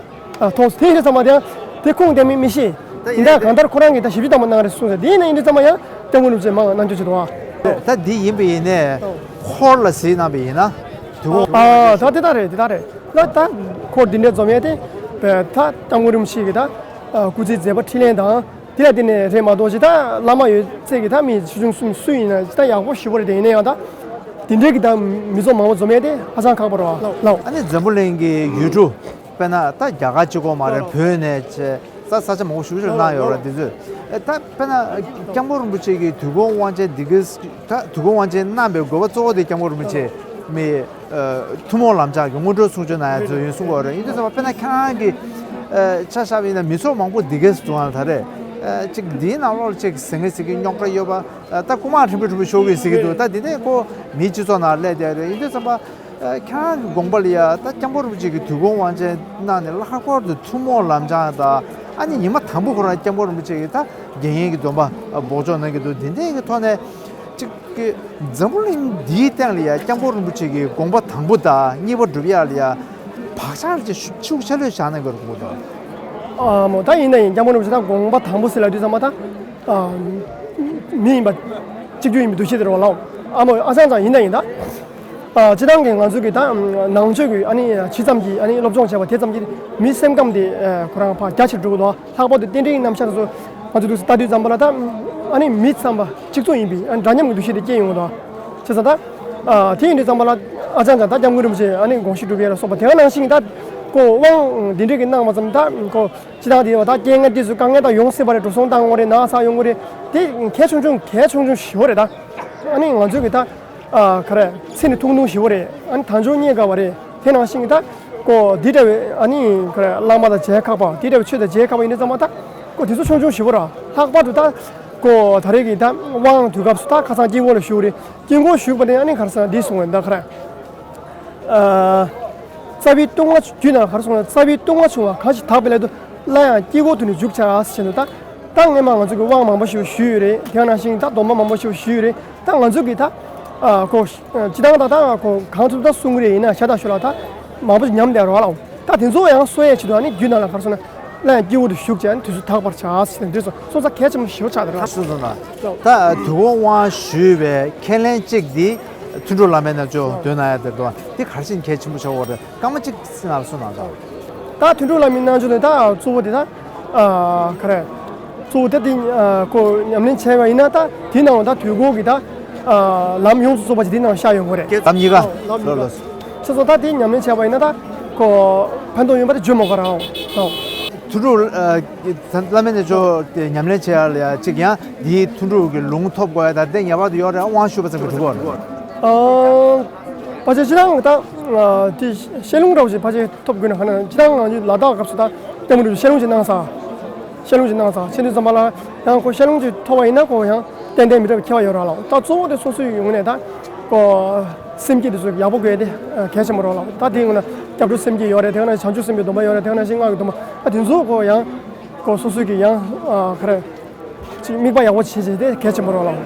ཨ་མཐོང་སོང་། དེ་ཡིན་ཙམ་པ་དེ་ཡང་དེ་ཁུངས་ལྡན་མིན་མི་ཤེས། ད་ཡིན་ཡིན་ད་ད་གང་ལྟར་ཁོ་རང་གིས་ད་བཞི་བཅུ་ཐམ་པ་གནང་རེད་གསུངས་ཟེར། དེ་ཡིན་ན་ཡིན་དུས་ཙམ་པ་ཡང་སྐྱབས་མགོན་རིན་པོ་ཆེས་མང་བ་གནང་རྒྱུ་ཅིག་འདུག་ཨ། ད་འདི་ཡིན་པ་ཡིན་ནས་འཁོར་ལ་གཟིགས་གནང་པ་ཡིན་ན་དུས་འཁོར། ཨ་ད་དེ་ད་རེད་དེ་ད་རེད། ད་ད་འཁོར་འདི་འདྲའི་འཛོམས་ཡས་དེ་བས་ད་སྐྱབས་མགོན་རིན་པོ་ཆེ་གི་ད་སྐུ་ཚེའི་མཛད་པ་འཕྲིན་ལས་དང་དེ་ལ་བརྟེན་ནས་རེད་མ་གཏོགས་ཅི་ད་བླ་མ་ཡོད་ཚད་ཀྱི་ད་མི་ཆེ་ཆུང་གསུམ་སུ་ཡིན་ན་ཅི་ད་ཡག་པོ་ཞེ་པོ་རེད། དེ་ཡིན་ན་ཡང་ད་དེ་འདྲའི་གི་ད་མི་ཚོགས་མང་པོ་འཛོམས་ཡས་དེ་ཧ་ཅང་ཁག་པོ་རེད་བ་ལགས། ཨ་ནི་འཛམ་བུ་གླིང་གི་ཡུལ་གྲུ། དཔེར་ན་ད་རྒྱ་གར་གཅིག་པོ་མ་རེད། ལགས། བོད་ནས་བྱས་ས་ས་ཆ་མང་པོ་ཞིག་ཞིག་གནང་ཡོད་རེད། དེ་ཚོས་ཨེ་ད་དཔེར་ན་སྐྱབས་མགོན་རིན་པོ་ཆེ་གིས་དུས་འཁོར་དབང་ཆེན་འདི་གའི་ད་དུས་འཁོར་དབང་ཆེན་གནང་པའི་དགོས་པ་གཙོ་བོ་དེ་སྐྱབས་མགོན་རིན་པོ་ཆེ་མི་ཐུན་མོང་ལམ་སྦྱང་གི་སྔོན་འགྲོའི་གསུང་ཆོས་གནང་ཡ་ཚོ་ཡིན་གསུང་གི་ཡོད་རེད། ཡིན་དུས་ཙམ་པ་དཔེར་ན་ཁྱེད་རང་གི་ཆ་བཞག་པ་ཡིན་ན་མི་ཚོགས་མང་པོ་འདི་གའི་བཟུང་བ་ད་རེད། ཅིག་འདིའི་ནང་ལོགས་ལ་ཅིག་ཟིང་ངེ་ཟིང་གི་རྙོག་དྲ་ཡོད་པ། ད་སྐུ་དམག་ཕྲན་བུ་ཕྲན་བུ་ཤོར་གི་ཟེར་གི་འདུག་ད་འདི་ནས་ཁོ་མིའི་སྤྱི་ཚོགས་ནང་སླེབས་བསྡད་རེད། ཡིན་དུས་ཙམ་པ་ཁྱེད་རང་གི་དགོངས་པ་ལ་ཡ་ད་སྐྱབས་མགོན་རིན་པོ་ཆེ་གི་དུས་འཁོར་དབང་ཆེན་གནང་ནས་ལྷག་པར་དུ་ཐུན་མོང་ལམ་སྦྱང་དང་ཨ་ནི་ཉི་མ་དང་པོ་ཁོ་རང་སྐྱབས་མགོན་རིན་པོ་ཆེ་གི་ད་དགེ་བསྙེན་གྱི་སྡོམ་པ་འབོགས་ཆོག་གནང་གི་འདུག་འདི་འདྲའི་གི་ཐོག་ནས་ཅིག་གི་འཛམ་བུ་གླིང་འདིའི་སྟེང་ལ་ཡ་སྐྱབས་མགོན་རིན་པོ་ཆེ་གི་དགོངས་པ་དང་པོ་དང་གཉིས་པ་སྒྲུབ་ཡག་ལ་ཡ་བག་ཆགས་ཅིག་ཤུགས་ཆེ་ལོས་བཞག་གནང་གི་རེད་གོ་ད། ཨ་མོ་ད་ཡིན་ན་ཡིན་སྐྱབས་མགོན་རིན་པོ་ཆེ་ད་དགོངས་པ་དང་པོ་ཟེར་ལབ་དུས་ཙམ་པ་ད། མི་ཡིན་པ། གཅིག་གྱུར་ཡིན་པའི་འདུ་ཤེས་དེ་རེད་བ་ལགས། ཨ་མ་ཨ་ཅང་ཅང་ཡིན་ན་ཡིན་ད། སྤྱི་བཏང་གི་ང་ཚོ་གི་ད་ནང་ཆོས་ཀྱི་ཨ་ནི་ཇི་ཙམ་གྱི་ཨ་ནི་སློབ་སྦྱོང་བྱས་པ་དེ་ཙམ་གྱིས་མིའི་སེམས་ཁམས་དེ་ཁོ་རང་ཕར་རྒྱ་ཆེར་འགྲོ་གི་འདུག་ལྷག་པར་དུ་རྟེན་འབྲེལ་གྱི་རྣམ་གཞག་དེ་ཚོ་ང་ཚོ་འདུག་སེ་ལྟ་དུས་ཙམ་པ་ལ་ད་ཨ་ནི་མི་ཚང་མ་གཅིག་མཚུངས་ཡིན་པའི་ཨ་ནི་འདྲ་མཉམ་གྱི་འདུ་ཤེས་དེ་སྐྱེ་ཡོང་གི་འདུག་བྱས་ཙང་ད་དེ་ཡིན་དུས་ཙམ་པ་ལ་ཨ་ཅང་ཅང་ད་སྐྱབས་མགོན་རིན་པོ་ཆེ་ཨ་ནི་དགོངས་ཞུ་སྒྲུབ་ཡས་ལ་སོགས་པ་དེ་ག་ནང་བཞིན་ད་ཁོ་དབང་འདི་འདྲས་ཀྱི་གནང་བ་ཙམ་ད་ཁོ། སྤྱི་བཏང་དེ་བ་ད་རྐྱེན་ངན་དེ་ཚོ་དཀའ་ངལ་དང་ཡོང་སྲིད་པ་རེད། འགྲོ་སོང་བཏང་དགོས་རེད། ན་ཚ་ཡོང་གི་རེད། དེ་གལ་ཆུང་ཆུང་གལ་ཆུང་ཆུང་ཞེ་པོ་རེད་ད། ཨ་ནི་ང་ཚོས་གི་ད་ཨ་ག་རེ་ཚེ་ནི་ཐུང་ཐུང་ཞེ་པོ་རེད། ཨ་ནི་དལ་འབྱོར་རྙེད་དཀའ་བ་རེད། དེ་ནང་བཞིན་གི་ད་ཀོ་འདི་འདྲ་བའི་ཨ་ནི་ག་རེ་བླ་མ་དང་མཇལ་ཁག་པ་འདི་འདྲ་བའི་ཆོས་དང་མཇལ་ཁག་པ་ཡིན་དུས་ཙམ་པ་ད་ཀོ་དེ་ཚོ་ཆུང་ཆུང་ཞེ་པོ་རེད། ལྷག་པར་དུ་ད་ཀོ་ད་རེས་ཀྱི་ད་དབང་དུས་སྐབས་སུ་ད་ཁ་སང་དཀྱིལ་འཁོར་ལ་བཞུགས་རེད། དཀྱིལ་འཁོར་བཞུགས་པ་དེ་ཨ་ནི་ག་རེ་ཟེར་ན་འདི་གསུངས་རེད་ད་ག་རེ། རྩ་བའི་ལྟུང་བ་རྒྱུད་ནང་ག་རེ་གསུངས་ན་རྩ་བའི་ལྟུང་བ་ཆུང་བ་གང་ཞིག་དག་པའི་སླད་དུ་སླར་ཡང་དཀྱིལ་འཁོར་དུ་ནི་འཇུག་བྱ་ཟེར་ནས་ད། ད་སྔས་མ་ང་ཚོ་གི་དབང་མང་པོ་ཞིག་ཞུས་ཡོད་རེད། དེ་ནང་བཞིན་ད་སྡོམ་པ་མང་པོ་ཞིག་ཞུས་ཡོད་རེད། ད་ང་ཚོ་གི་ད་ཨ་ཁོ་སྤྱི་བཏང་ད་ད་ཁོ་གང་ཐུབ་ད་གསུང་གི་རེད། ཡིན་ན་ཤ་སྟག་ཤོད་ལ་ད་མང་པོ་ཞིག་ཉམས་བསྡད་རོགས་ལ། ད་དེ་ཚོ་ཡང་གསོ་ཡས་ཆེད་དུ་ཨ་ནི་རྒྱུད་ནང་ལ་ག་རེ་གསུངས་ན་སླར་ཡང་དཀྱིལ་འཁོར་དུ་ཞུགས་བྱས་ཨ་ནི་དུས་སུ་དག་པར་བྱ་ཟེར་ནས་འདི་ཚོ་སོང་ཙང་གལ་ཆེན་པོ་ཞེ་པོ་ཆགས་འདུག་ར། སོང་ཙང་ད་དུས་འཁོར་དབང་ཞུས་པའི་ཁས་ལེན་གཅིག་འདི། ཐུན་དྲུག་བླ་མའི་རྣལ་འབྱོར་འདོན་གནང་ཡ་དེ་འདུག་དེ་ག་རེ་བྱས་ནས་གལ་ཆེན་པོ་ཆགས་ཡོད་རེད། སྐར་མ་གཅིག་ཟིན་ལ་གསུངས་གནང་དང་། ད་ཐུན་དྲུག་བླ་མའི་རྣལ་འབྱོར་དེ་ད་གཙོ་བོ་དེ་ད་ཨ་ག་རེ། གཙོ་བོ་དེ་དེ་ཨ་ཁོ་ཉམས་ལེན་བྱས་པ་ཡིན་ན་ད་དེ་ནང་ད་དུས་འཁོར་གྱི་ད་ཨ་ལམ་ཡོངས་སུ་རྫོགས་པ་ཅིག་དེ་ནང་ཤར་ཡོང་གི་རེད། ལམ་གཉིས་ཀ་ལམ་ལོ་གཉིས་ལོ་ཀ་བྱས་ཙང་ད་དེ་ཉམས་ལེན་བྱས་པ་ཡིན་ན་ད་ཁོ་ཕན་ཐོགས་ཡོད་པ་དེ་བརྗོད་མི་དགོས་ར། ཨོ། ཐུན་དྲུག་ཨ། བླ་མའི་རྣལ་འབྱོར་དེ་ཉམས་ལེན་བྱེད་ཡ་ལ་ཡ་གཅིག་ཡང་འདིའི་ཐུན་དྲུག་གི་ལུང་ཐོབ་དགོས་ཡ་ད་དེ་ངེས་པར་དུ་ཡོད་རེད། དབང་ཞུས་པ་ཙམ་གྱིས་འགྲིག་གོ་རེད། ཨ། ཕལ་ཆེར་སྤྱིར་བཏང་ད་དེ་བཤད་ལུང་འདྲ་བོ་ཞིག་ཕལ་ཆེར་ཐོབ་དགོས་ན་ག་ན་སྤྱིར་བཏང་ང་ཚོའི་ལ་དྭགས་སྐབས་སུ་ད་ལྟད་མོ་འདྲ་བོ་བཤད་ལུང་ཅིག་གནང་ས། བཤད་ལུང་ཅིག་གནང་ས་བྱེད་དུས་ཙམ་པ་ལ་ཡང་ཁོ་བཤད་ལུང་ཅིག་ཐོབ་པ་ཡིན་ན་ཁོ་ཡང་ཏན་ཏན་མི་འདྲ་བའི་ཁྱད་པར་ཡོད་རེད་ལ། ད་གཙོ་བོ་དེ་སོ་སོའི་ངོས་ནས་ད་ཁོ་སེམས་བསྐྱེད་དེ་ཚོ་ཡག་པོ་དགོས་ཏེ་གལ་ཆེན་པོ་རེད་ལ། ད་དེའི་ངོས་ན་སྐྱབས་འགྲོ་སེམས་བསྐྱེད་ཡོད་རེད། དེ་ནས་བྱང་ཆུབ་སེམས་དཔའི་སྡོམ་པ་ཡོད་རེད། དེ་ནས་སྔགས་ཀྱི་སྡོམ་པ་ད་དེ་ཚོ་ཁོ་ཡང་ཁོ་སོ་སོའི་གི་ཡང་ག་རེ། ཅིག་དམིགས་པ་ཡག་པོ་བྱེད་བྱེད་དེ་གལ་ཆེན་པོ་རེད་ལ།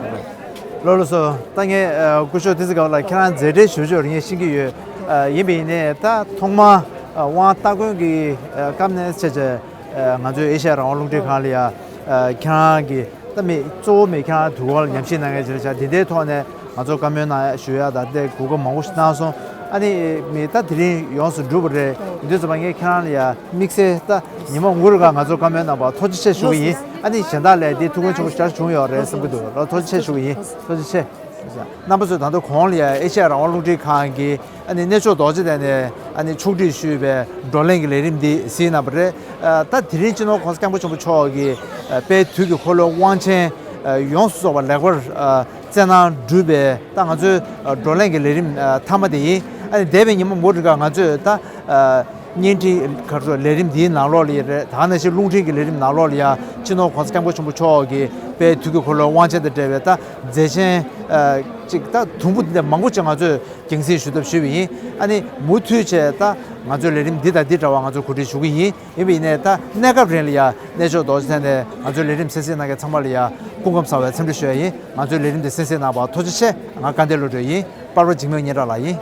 ལགས་ལགས་སོ། ད་ངས་ཨ་སྐུ་ཞབས་བསྟན་འཛིན་དགའ་བ་ལགས་ཁྱེད་རང་མཛད་བྲེལ་ཞེ་པོ་ཅིག་ཡོད་རེད་ངས་ཤེས་ཀྱི་ཡོད། ཨ་ཡིན་པ་ཡིན་ནའི་ད་ཐོག་མར་ཨ་དབང་སྟ་གོན་གྱི་ཨ་སྐབས་ནས་བྱས་བྱས་ཨ་ང་ཚོའི་ཨེ་ཤ་ཡ་རང་དབང་རླུང་འཕྲིན་ཁང་ལ་ཡ་ཨ་ཁྱེད་རང་གི་ད་མི་གཙོ་བོ་མི་ཁྱེད་རང་དུས་འཁོར་ལ་ཉམས་ཞིབ་གནང་མཁན་ཅིག་རེད་བྱས་དེ་འདྲའི་ཐོག་ནས་ང་ཚོ་བཀའ་མོལ་གནང་ཡ་ཞུ་ཡ་ད་ལྟའི་གོ་སྐབས་མང་པོ་ཞིག་གནང་སོང་། ཨ་ནི་མི་ད་དེ་རིང་ཡོངས་སུ་གྲུབ་པ་རེད། ཡིན་དུས་ཙམ་པ་ངས་ཁྱེད་རང་ལ་ཡ་དམིགས་བསལ་ད་ཉི་མ་འུར་ག་ང་ཚོ་བཀའ་མོལ་གནང་བར་ཐུགས་རྗེ་ཆེ་ཞུ་གི་ཡིན། ཨ་ནི་གཞན་དག་ལ་འདི་ཐུགས་ཕན་ཆེན་པོ་ཞེ་དྲག་བྱུང་ཡོད་རེད་བསམ་གྱི་འདུག་ལ་ཐུགས་རྗེ་ཆེ་ཞུ་གི་ཡིན། ཐུགས་རྗེ་ཆེ། རྣམ་པ་ཚོས་ད་དུང་གོང་ལ་ཡ་ཨེ་ཤ་ཡ་རང་དབང་རླུང་འཕྲིན་ཁང་གི་ཨ་ནི་གནས་མཆོག་རྡོ་རྗེ་གདན་ནས་ཨ་ནི་ཕྱོགས་སྒྲིག་ཞུས་པའི་བགྲོ་གླེང་གི་ལས་རིམ་འདི་གཟིགས་གནང་བ་རེད། ཨ་ད་དེ་རིང་སྤྱི་ནོར་༸གོང་ས་༸སྐྱབས་མགོན་ཆེན་པོ་མཆོག་གིས་ཨ་དཔལ་དུས་ཀྱི་འཁོར་ལོའི་དབང་ཆེན་ཨ་ཡོངས་སུ་རྫོགས་པ་ལེགས་པར་ཨ་སྩལ་གནང་གྲུབ་པའི་ད་ང་ཚོའི་ཨ་བགྲོ་གླེང་གི་ལས་རིམ་ཨ་མཐའ་མ་དེ་ཡིན། ཨ་ནི་འདས་པའི་ཉིན་མོ་མུ་འབྲེལ་ཁ་ང་ཚོས་ད་ཨ་ བརྙན་འཕྲིན་ག་རེ་ཟེར། ལས་རིམ་འདིའི་ནང་ལོགས་ལ་ཡ་རེད། ད་ག་ནང་བཞིན་རླུང་འཕྲིན་གྱི་ལས་རིམ་ནང་ལོགས་ལ་ཡ་སྤྱི་ནོར་༸གོང་ས་༸སྐྱབས་མགོན་ཆེན་པོ་མཆོག་གི་དཔལ་དུས་ཀྱི་འཁོར་ལོའི་དབང་ཆེན་དང་འབྲེལ་བའི་ད་མཛད་ཆེན་ཨ་ཅིག་ད་དུམ་བུ་འདི་འདྲ་མང་པོ་ཅིག་ང་ཚོས་རྒྱང་སྲིང་ཞུ་ཐབས་ཞུས་པ་ཡིན། ཨ་ནི་མུ་མཐུད་བྱས་ད་ང་ཚོའི་ལས་རིམ་འདི་དང་འདི་འདྲ་བ་ང་ཚོས་གོ་སྒྲིག་ཞུ་གི་ཡིན། ཡིན་པ་ཡིན་ནའི་ད་གནས་སྐབས་རིང་ལ་ཡ་གནས་མཆོག་རྡོ་རྗེ་གདན་ནས་ང་ཚོའི་ལས་རིམ་གསན་གཟིགས་གནང་མཁན་ཚང་མ་ལ་ཡ་སྐུ་ཁམས་བཟང་བའི་འཚམས་འདྲི་ཞུ་ཡ་ཡིན། ང་ཚོའི་ལས་རིམ་འདི་གསན་གཟིགས་གནང་བར་ཐུགས་རྗེ་ཆེ། ང་དགའ་ལྡན་བློ་གྲོས་ཡིན། པར་པ་འཇིགས་མེད་སྙན་གྲགས་ལགས་ཡིན།